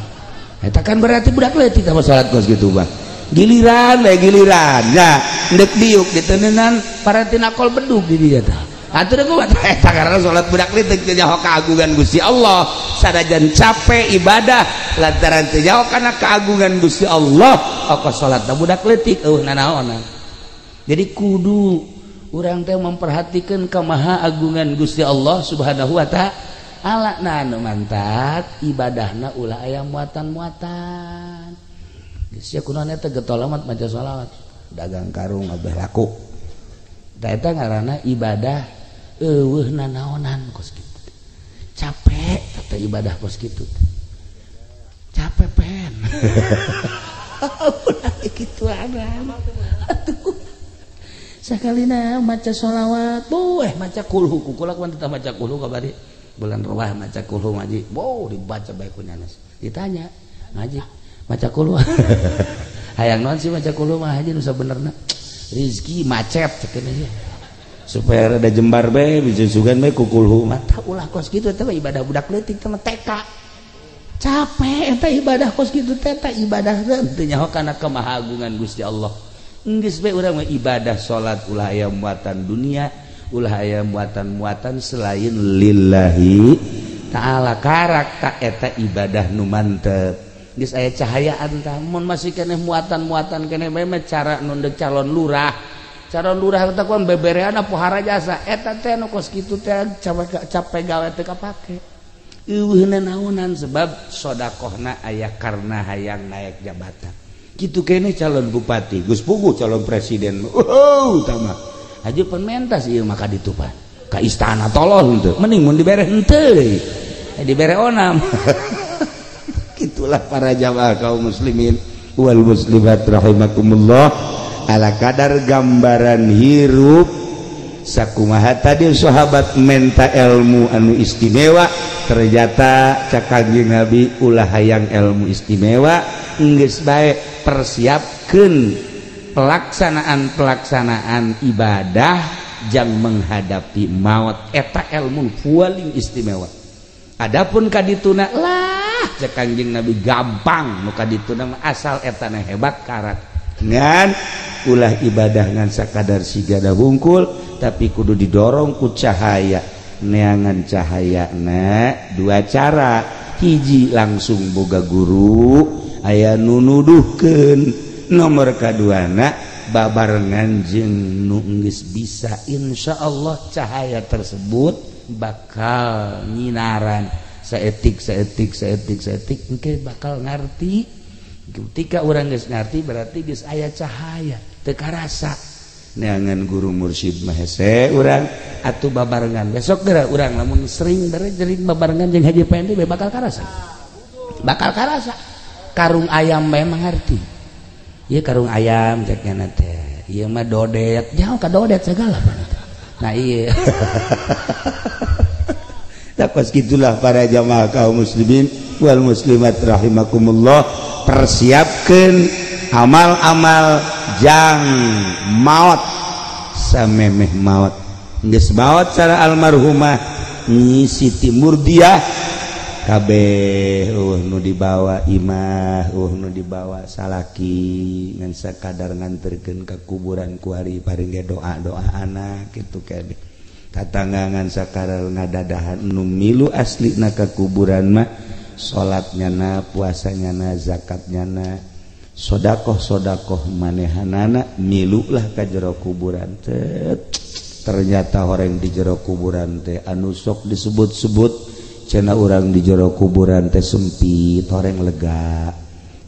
Eta kan berarti budak leutik mah salat kos kitu mah. Giliran we giliran. Nya endek diuk diteneunan paratina kol bedug di dieu tah. Atuh kumaha eta karena salat budak leutik teu nyaho keagungan Gusti Allah. Sanajan capek ibadah lantaran teu nyaho kana keagungan Gusti Allah, oko salatna budak leutik eueuh nanaonan. Jadi kudu urang teh memperhatikan kemahaagungan Gusti Allah Subhanahu wa ta'ala. Nah anu mantat ibadahna ulah aya muatan-muatan. Geus sia kunaon eta getol amat maca sholawat, dagang karung abeh laku. Tah eta ngaranna ibadah eueuh nanaonan kos kitu. Capek tata ibadah kos kitu. Capek pen. Ulah kitu atuh. Sakalina maca sholawat, buh maca kulhu, kukula kuan tetap maca kulhu kabari. Bulan ruah maca kulhu ngaji, boh dibaca bae ku nyanas. Ditanya, ngaji maca kulhu. Hayang naon sih maca kulhu mah haji nu sabenerna. Rizki macet cek aja. Supaya rada jembar bae bisa sugan bae ku kulhu mah. Tah ulah kos kitu eta ibadah budak leutik teh TK. Capek eta ibadah kos kitu teh eta ibadah teu nyaho kana kemahagungan Gusti Allah. Geus bae urang mah ibadah salat ulah aya muatan dunia, ulah aya muatan-muatan selain lillahi ta'ala. Karak ta eta ibadah nu mantep. Geus aya cahayaan tah mun masih keneh muatan-muatan keneh bae mah cara nu deuk calon lurah. Calon lurah teh kuan beberean pohara jasa eta teh nu kos kitu teh capek gawe teu kapake. Eueuh naonan sebab sodakohna aya karena hayang naik jabatan. Kitu keneh calon bupati, geus puguh calon presiden. Tama. Haji penmentas ieu mah ka ditu pan. Ka istana tolol henteu. Mending mun dibere henteu deui. Dibere onam. Itulah para jamaah kaum muslimin wal muslimat rahimakumullah. Ala kadar gambaran hirup Sakumaha tadi sahabat menta ilmu anu istimewa, ternyata cak Kanjeng Nabi ulah hayang ilmu istimewa, geus bae persiapkeun pelaksanaan-pelaksanaan ibadah jang menghadapi maut, eta ilmu paling istimewa. Adapun kadituna lah cek Kanjeng Nabi gampang nu kadituna asal etana hebat karat. Ngan ulah ibadah ngan sakadar sigada hungkul, tapi kudu didorong ku cahaya. Neangan cahayana dua cara, hiji langsung boga guru aya nu nuduhkeun, nomor kaduana babarengan jeung nu geus bisa, insyaallah cahaya tersebut bakal nyinaran saetik saetik saetik saetik engke bakal ngarti. Ketika urang geus ngarti berarti geus aya cahaya teu karasa. Neangan guru mursyid mah hese urang atuh babarengan besok geura urang lamun sering bere babarengan jeung Haji Pendi bakal karasa. Bakal karasa. Karung ayam bae mangarti. Ieu karung ayam cek nya teh. Ieu mah dodet, jauh ka dodet segala. Nah iya. Takos gitulah para jamaah kaum muslimin wal muslimat rahimakumullah, persiapkan amal-amal jang maut samemeh maut. Geus maut cara almarhumah Nyi Siti Murdiah kabeh eueuh nu dibawa imah, eueuh nu dibawa salaki ngan sakadar nganterkeun ka kuburan kuari paring ge doa-doa anak kitu kabeh. Tatanggangan sakadar ngadadahan nu milu aslina ka kuburan mah salatnya na, puasanya na, zakatnya na, sodakoh-sodakoh manehanana milulah ka jero kuburan teh. Ternyata orang di jero kuburan teh anu sok disebut-sebut cenah urang di jero kuburan teh sempit, horeng lega.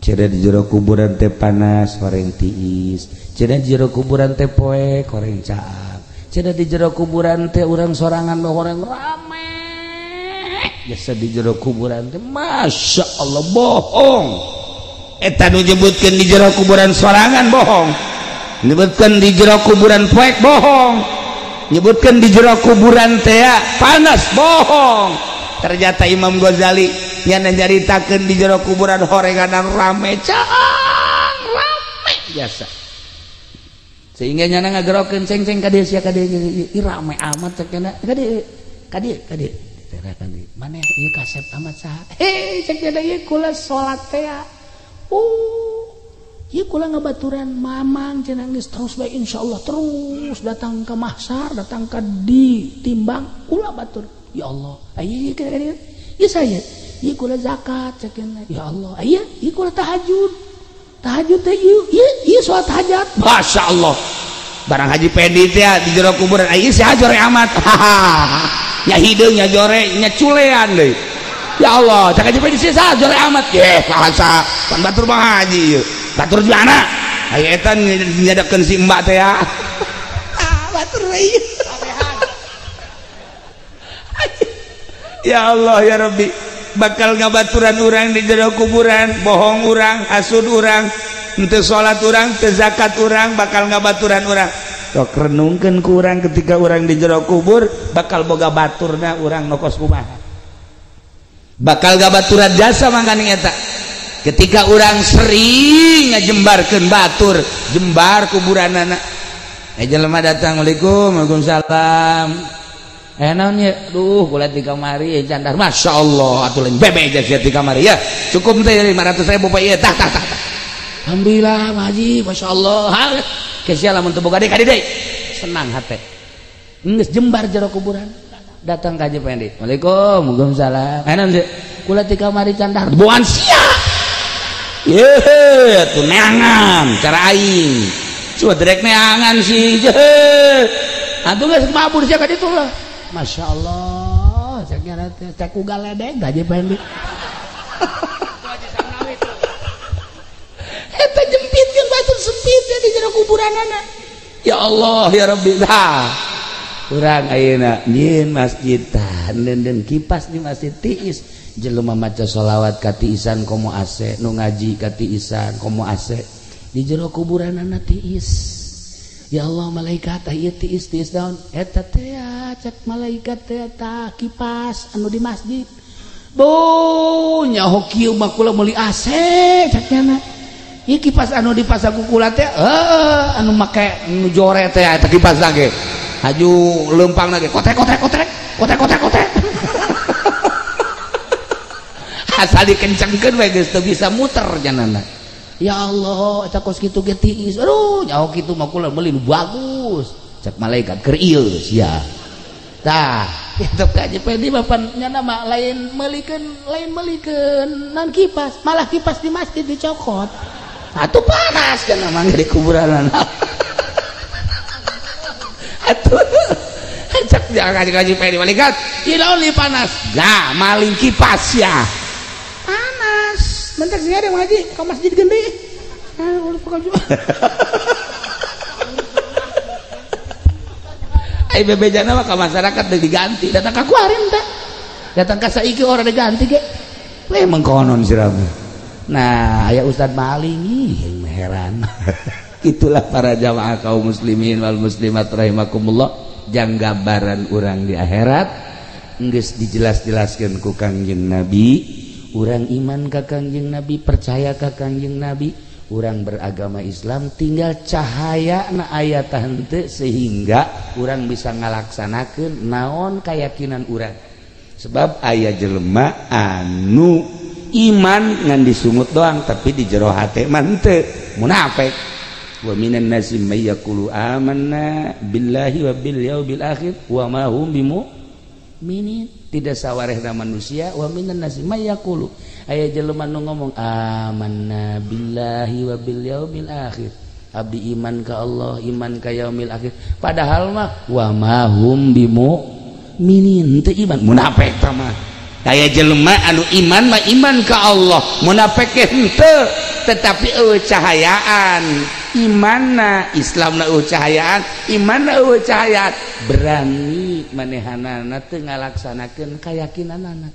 Cenah di jero kuburan teh panas, horeng tiis. Cenah di jero kuburan teh poek, horeng caang. Cenah di jero kuburan teh urang sorangan mah horeng rame. Jasa di jero kuburan teh Masya Allah bohong. Eta nu nyebutkeun di jero kuburan sorangan bohong, nyebutkeun di jero kuburan poek bohong, nyebutkeun di jero kuburan teh panas bohong. Ternyata Imam Ghazali nyana nyaritakeun di jero kuburan horenganan rame caang rame biasa, sehingga nyana ngagerokeun ceng-ceng ka dieu sia ka dieu, ih rame amat cek nya ka dieu ka dieu ka dieu. Mana ieu kasep amat saha? Hei cek nya ieu kula salat teh. Oh, ieu kula ngabaturan mamang cenah geus terus bae insyaallah terus datang ke mahsar, datang ke ditimbang kula batur. Ya Allah, aya ieu ka dieu. Ieu saya, ieu kula zakat cek nya. Ya Allah, aya ieu kula tahajud. Tahajud teh ieu, ieu salat hajat. Masyaallah. Barang Haji Pendi teh di jero kuburan aya si hajore amat. Nya hideung nya jore nya culean deui. Ya Allah, cak Haji Pendi sisa jore amat. Ye, saha pan batur Bang Haji ieu. Batur mana? Aya eta nyadakeun si mbak teh ya. Ah, batur ieu. Ya Allah ya Rabbi, bakal ngabaturan urang di jero kuburan, bohong urang, hasud urang, henteu salat urang, teu zakat urang, bakal ngabaturan urang. Sok renungkeun ku urang ketika urang di jero kubur bakal boga baturna urang nokos kumaha. Bakal gabaturan jasa mangkaning eta. Ketika urang sering ngajembarkeun batur, jembar kuburanana. Jelema datang, "Waalaikum, waalaikumsalam." Naon ye? Duh, kula di kamari candar. Masyaallah, atuh lain bebe sia di kamari ya. Cukup teh 500.000 Pak ieu. Tah tah tah. Alhamdulillah, Pak Haji, masyaallah. Kesia lamun teu boga deui ka deui. Senang hate. Geus jembar jero kuburan. Datang ka Haji Pendi. Waalaikum, waalaikumsalam. Naon ye? Kula di kamari candar. Buan sia. Ye, atuh neangan cara aing. Cuma direk neangan sih. Atuh geus mabur sia ka ditu lah. Masya Allah, cek nyana teh cek ugal ledeng Haji Pendi. Eta jempitkeun batur sempit di jero kuburanana. Ya Allah ya Rabbi. Tah. Urang ayeuna nyieun masjid tah neundeun kipas di masjid tiis. Jelema maca sholawat ka tiisan komo AC, nu ngaji ka tiisan komo AC. Di jero kuburanana tiis. Ya Allah malaikat tah ieu tiis tiis daun eta teh cek malaikat teh tah kipas anu di masjid. Bo nyaho kieu mah kula meuli AC cek nyana. Ieu kipas anu dipasang ku kula teh heuh anu make nu jore teh eta kipas lagi. Haju leumpang lagi kotrek kotrek kotrek kotrek kotrek kotrek. Asal dikencengkeun we geus teu bisa muter janana. Ya Allah eta kos kitu ge tiis. Aduh nyaho kitu mah kula meuli nu bagus. Cek malaikat keur ieu sia. Tah itu kaji pedi bapak nyana mah lain meulikeun non kipas, malah kipas di masjid dicokot. Atuh panas kan mah di kuburan. Atuh cek jangan kaji pedi malaikat, ieu li panas. Gah maling kipas ya. Panas. Mentek sih ada ngaji ke masjid gede. Ai bebejana mah ka masyarakat deui diganti, datang ka kuarin teh. Datang ka saiki ora diganti ge. We mengkonon siramu. Nah, aya ustad maling ih heran. Itulah para jamaah kaum muslimin wal muslimat rahimakumullah, jang gambaran urang di akhirat geus dijelas-jelaskeun ku Kangjeng Nabi. Urang iman ka Kangjeng Nabi, percaya ka Kangjeng Nabi, urang beragama Islam tinggal cahaya na aya tah henteu sehingga urang bisa ngalaksanakeun naon keyakinan urang. Sebab aya jelema anu iman ngan disungut doang tapi di jero hate mah henteu, munafik. Wa minan nasi may yaqulu amanna billahi wa bil yaumil akhir wa ma hum bimu'minin. Tidak sawarehna manusia wa minan nasi may yaqulu aya jelema nu ngomong amanna billahi wa bil yaumil akhir, abdi iman ka Allah, iman ka yaumil akhir, padahal mah wa ma hum bimu'minin, teu iman, munafik tah mah. Aya jelema anu iman mah iman ka Allah, munafik henteu, tetapi eueuh cahayaan imanna, Islamna eueuh cahayaan, imanna eueuh cahayaan, berani manehanana teu ngalaksanakeun kayakinanana.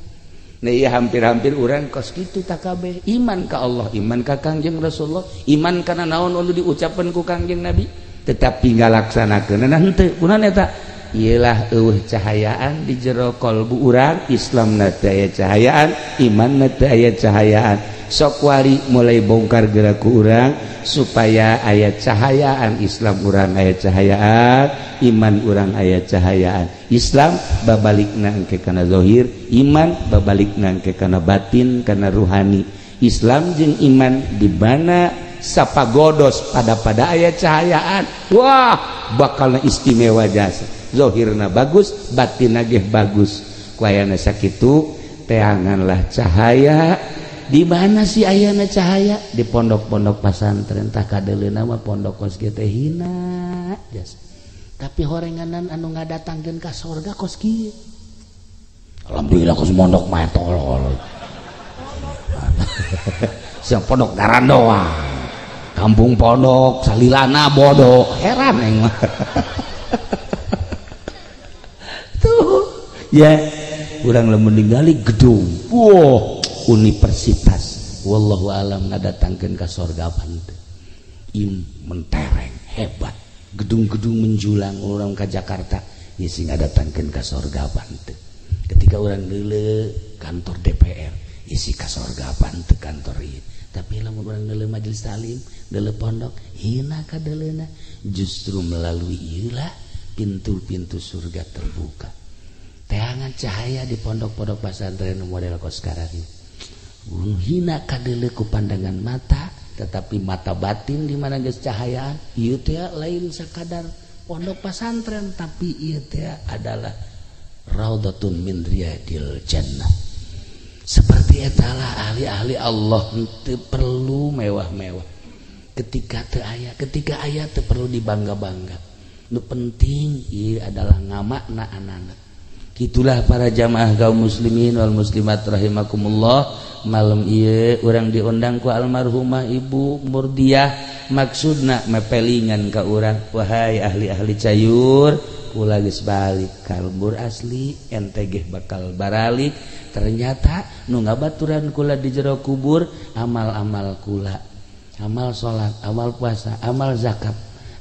Nah iya hampir-hampir urang kos kitu takabeh, iman ka Allah, iman ka Kangjeng Rasulullah, iman kana naon anu diucapkeun ku Kangjeng Nabi, tetapi ngalaksanakeunana henteu. Kunaon eta? Iyalah eueuh cahayaan di jero kalbu urang, Islamna teu aya cahayaan, imanna teu aya cahayaan. Sok wari mulai bongkar gerak ku urang supaya aya cahayaan Islam urang aya cahayaan, iman urang aya cahayaan. Islam babalikna engke kana zahir, iman babalikna engke kana batin, kana ruhani. Islam jeung iman di mana sapagodos pada aya cahayaan, wah bakalna istimewa jasa. Zahirna bagus, batinna ge bagus. Ku ayana sakitu teanganlah cahaya. Di mana sih ayana cahaya? Di pondok-pondok pasantren tah kadeuleuna mah pondok kos kieu teh hina jasa. Tapi horenganan anu ngadatangkeun ka sorga kos kieu. Alhamdulillah kos mondok mah tolol. Siang pondok garandoa. Kampung pondok salilana bodoh, heran aing mah. Tuh, ya urang lamun ningali gedung. Wah, universitas wallahu alam ngadatangkeun ka sorga henteu. Im mentereng hebat, gedung-gedung menjulang orang ka Jakarta ieu sing ngadatangkeun ka sorga henteu. Ketika urang deuleu kantor DPR isi ka sorga henteu kantor ieu. Tapi lamun urang deuleu majelis taklim, deuleu pondok, hina ka deuleuna. Justru melalui ieu lah pintu-pintu surga terbuka. Teangan cahaya di pondok-pondok pesantren model kos sekarang ini. Hina kadeuleu ku pandangan mata, tetapi mata batin di mana geus cahayaan, ieu teh lain sakadar pondok pesantren, tapi ieu teh adalah raudhatun min riyadil jannah. Seperti etalah ahli-ahli Allah teu perlu mewah-mewah. Ketika teu aya, ketika aya teu perlu dibangga-bangga. Nu penting ieu adalah ngamakna anak-anak. Itulah para jamaah kaum muslimin wal muslimat rahimakumullah. Malam ieu urang diundang ku almarhumah Ibu Murdiah, maksudna mepelingan ka urang, wahai ahli-ahli cayur, kula geus balik ka lembur asli, ente geh bakal baralik. Ternyata nu ngabaturan kula di jero kubur amal-amal kula, amal salat, amal puasa, amal zakat,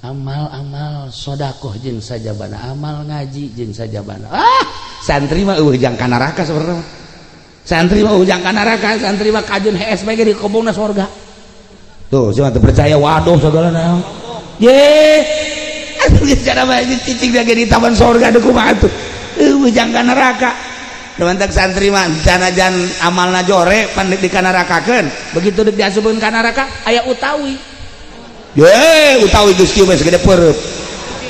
Amal-amal sodakoh jeung sajabana, amal ngaji jeung sajabana. Ah, santri mah eueuh jang ka neraka sebenarnya. Santri mah eueuh jang ka neraka, santri mah kajun hees bae di kobongna sorga. Tuh, cuma teu percaya waduh segala naon. Ye, atuh geus cara bae cicing ge di taman sorga deuk kumaha atuh. Eueuh jang ka neraka. Mantak santri mah sanajan amalna jore pan di kanarakakeun, begitu deuk diasupkeun ka neraka aya utawi. Ye, utawi geus kieu bae sagede peureub.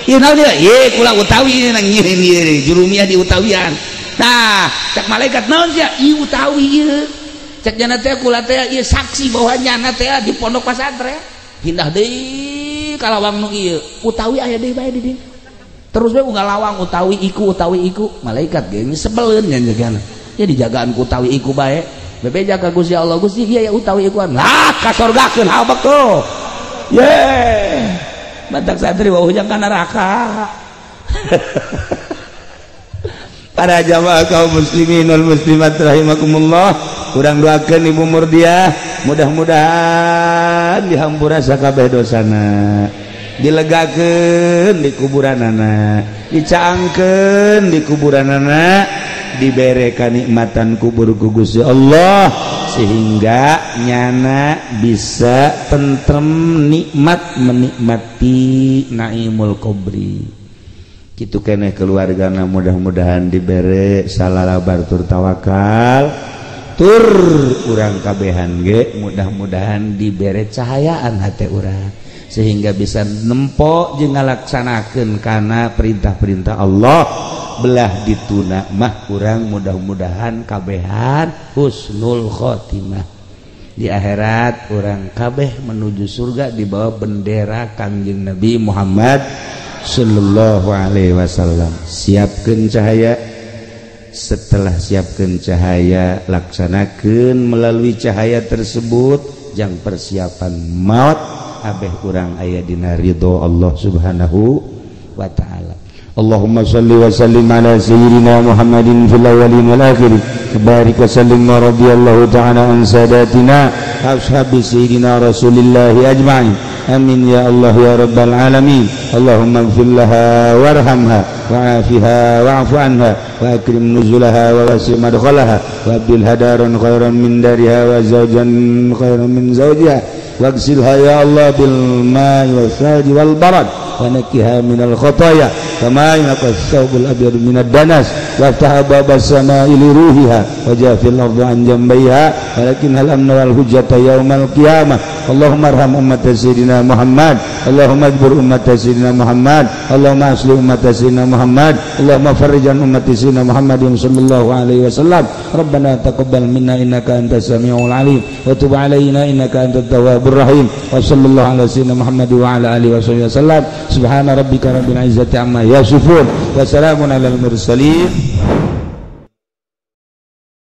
Ieu naon ieu? Ye, kula utawi nang nyieun ieu jurumiah di utawian. Nah, cek malaikat naon sia? Ieu utawi ieu. Cek jana teh kula teh ieu saksi bahwa nyana teh di pondok pesantren. Pindah deui ka lawang nu ieu. Utawi aya deui bae di dieu. Terus bae ngalawang utawi iku utawi iku. Malaikat ge sebeleun nya jagana. Ya dijagaan ku utawi iku bae. Bebeja ka Gusti Allah, Gusti ieu ya utawi ikuan. Lah kasorgakeun habek tuh. Ye, mantak santri wau jang ka neraka. Para jamaah kaum muslimin wal muslimat rahimakumullah, urang doakeun Ibu Murdiah mudah-mudahan dihampura sakabeh dosana, dilegakeun di kuburanana, dicaangkeun di kuburanana, dibere kanikmatan kubur ku Gusti Allah sehingga nyana bisa tentrem nikmat menikmati naimul kubri. Kitu keneh keluargana mudah-mudahan dibere salalabar tur tawakal tur urang kabehan ge mudah-mudahan dibere cahayaan hate urang sehingga bisa nempo jeung ngalaksanakeun kana perintah-perintah Allah. Belah dituna mah urang mudah-mudahan kabehan husnul khotimah di akhirat, urang kabeh menuju surga di bawah bendera Kangjeng Nabi Muhammad sallallahu alaihi wasallam. Siapkeun cahaya, setelah siapkeun cahaya laksanakeun melalui cahaya tersebut jang persiapan maut abeh urang aya dina ridho Allah Subhanahu wa taala. Allahumma salli wa sallim ala sayyidina Muhammadin fil awwalin wal akhirin. Barik wa sallim wa radiyallahu ta'ala an sadatina ashabi sayyidina Rasulillahi ajma'in. Amin ya Allah ya rabbal alamin. Allahumma ighfir laha warhamha wa'afiha wa'fu anha wa akrim nuzulaha wa wasi' madkhalaha wa abdil hadaran khairan min dariha wa zawjan khairan min zawjiha waghsilha ya Allah bil ma'i was salji wal barad wa nakkiha minal khataya kama yunqas thawbul abyad minad danas waftah babas sama'i li ruhiha wa jafil ardi an jambayha walakin hal amna wal hujjata yaumal qiyamah. Allahumma arham ummat sayyidina Muhammad, Allahumma ajbur ummat sayyidina Muhammad, Allahumma asli ummat sayyidina Muhammad, Allahumma farrijan ummat sayyidina Muhammadin sallallahu alaihi wasallam. Rabbana taqabbal minna innaka antas samiul alim wa tub alaina innaka antat tawwabur rahim. Wa sallallahu ala sayyidina Muhammad wa ala alihi wasallam. Subhana rabbika rabbil izzati amma yasifun wa salamun alal mursalin.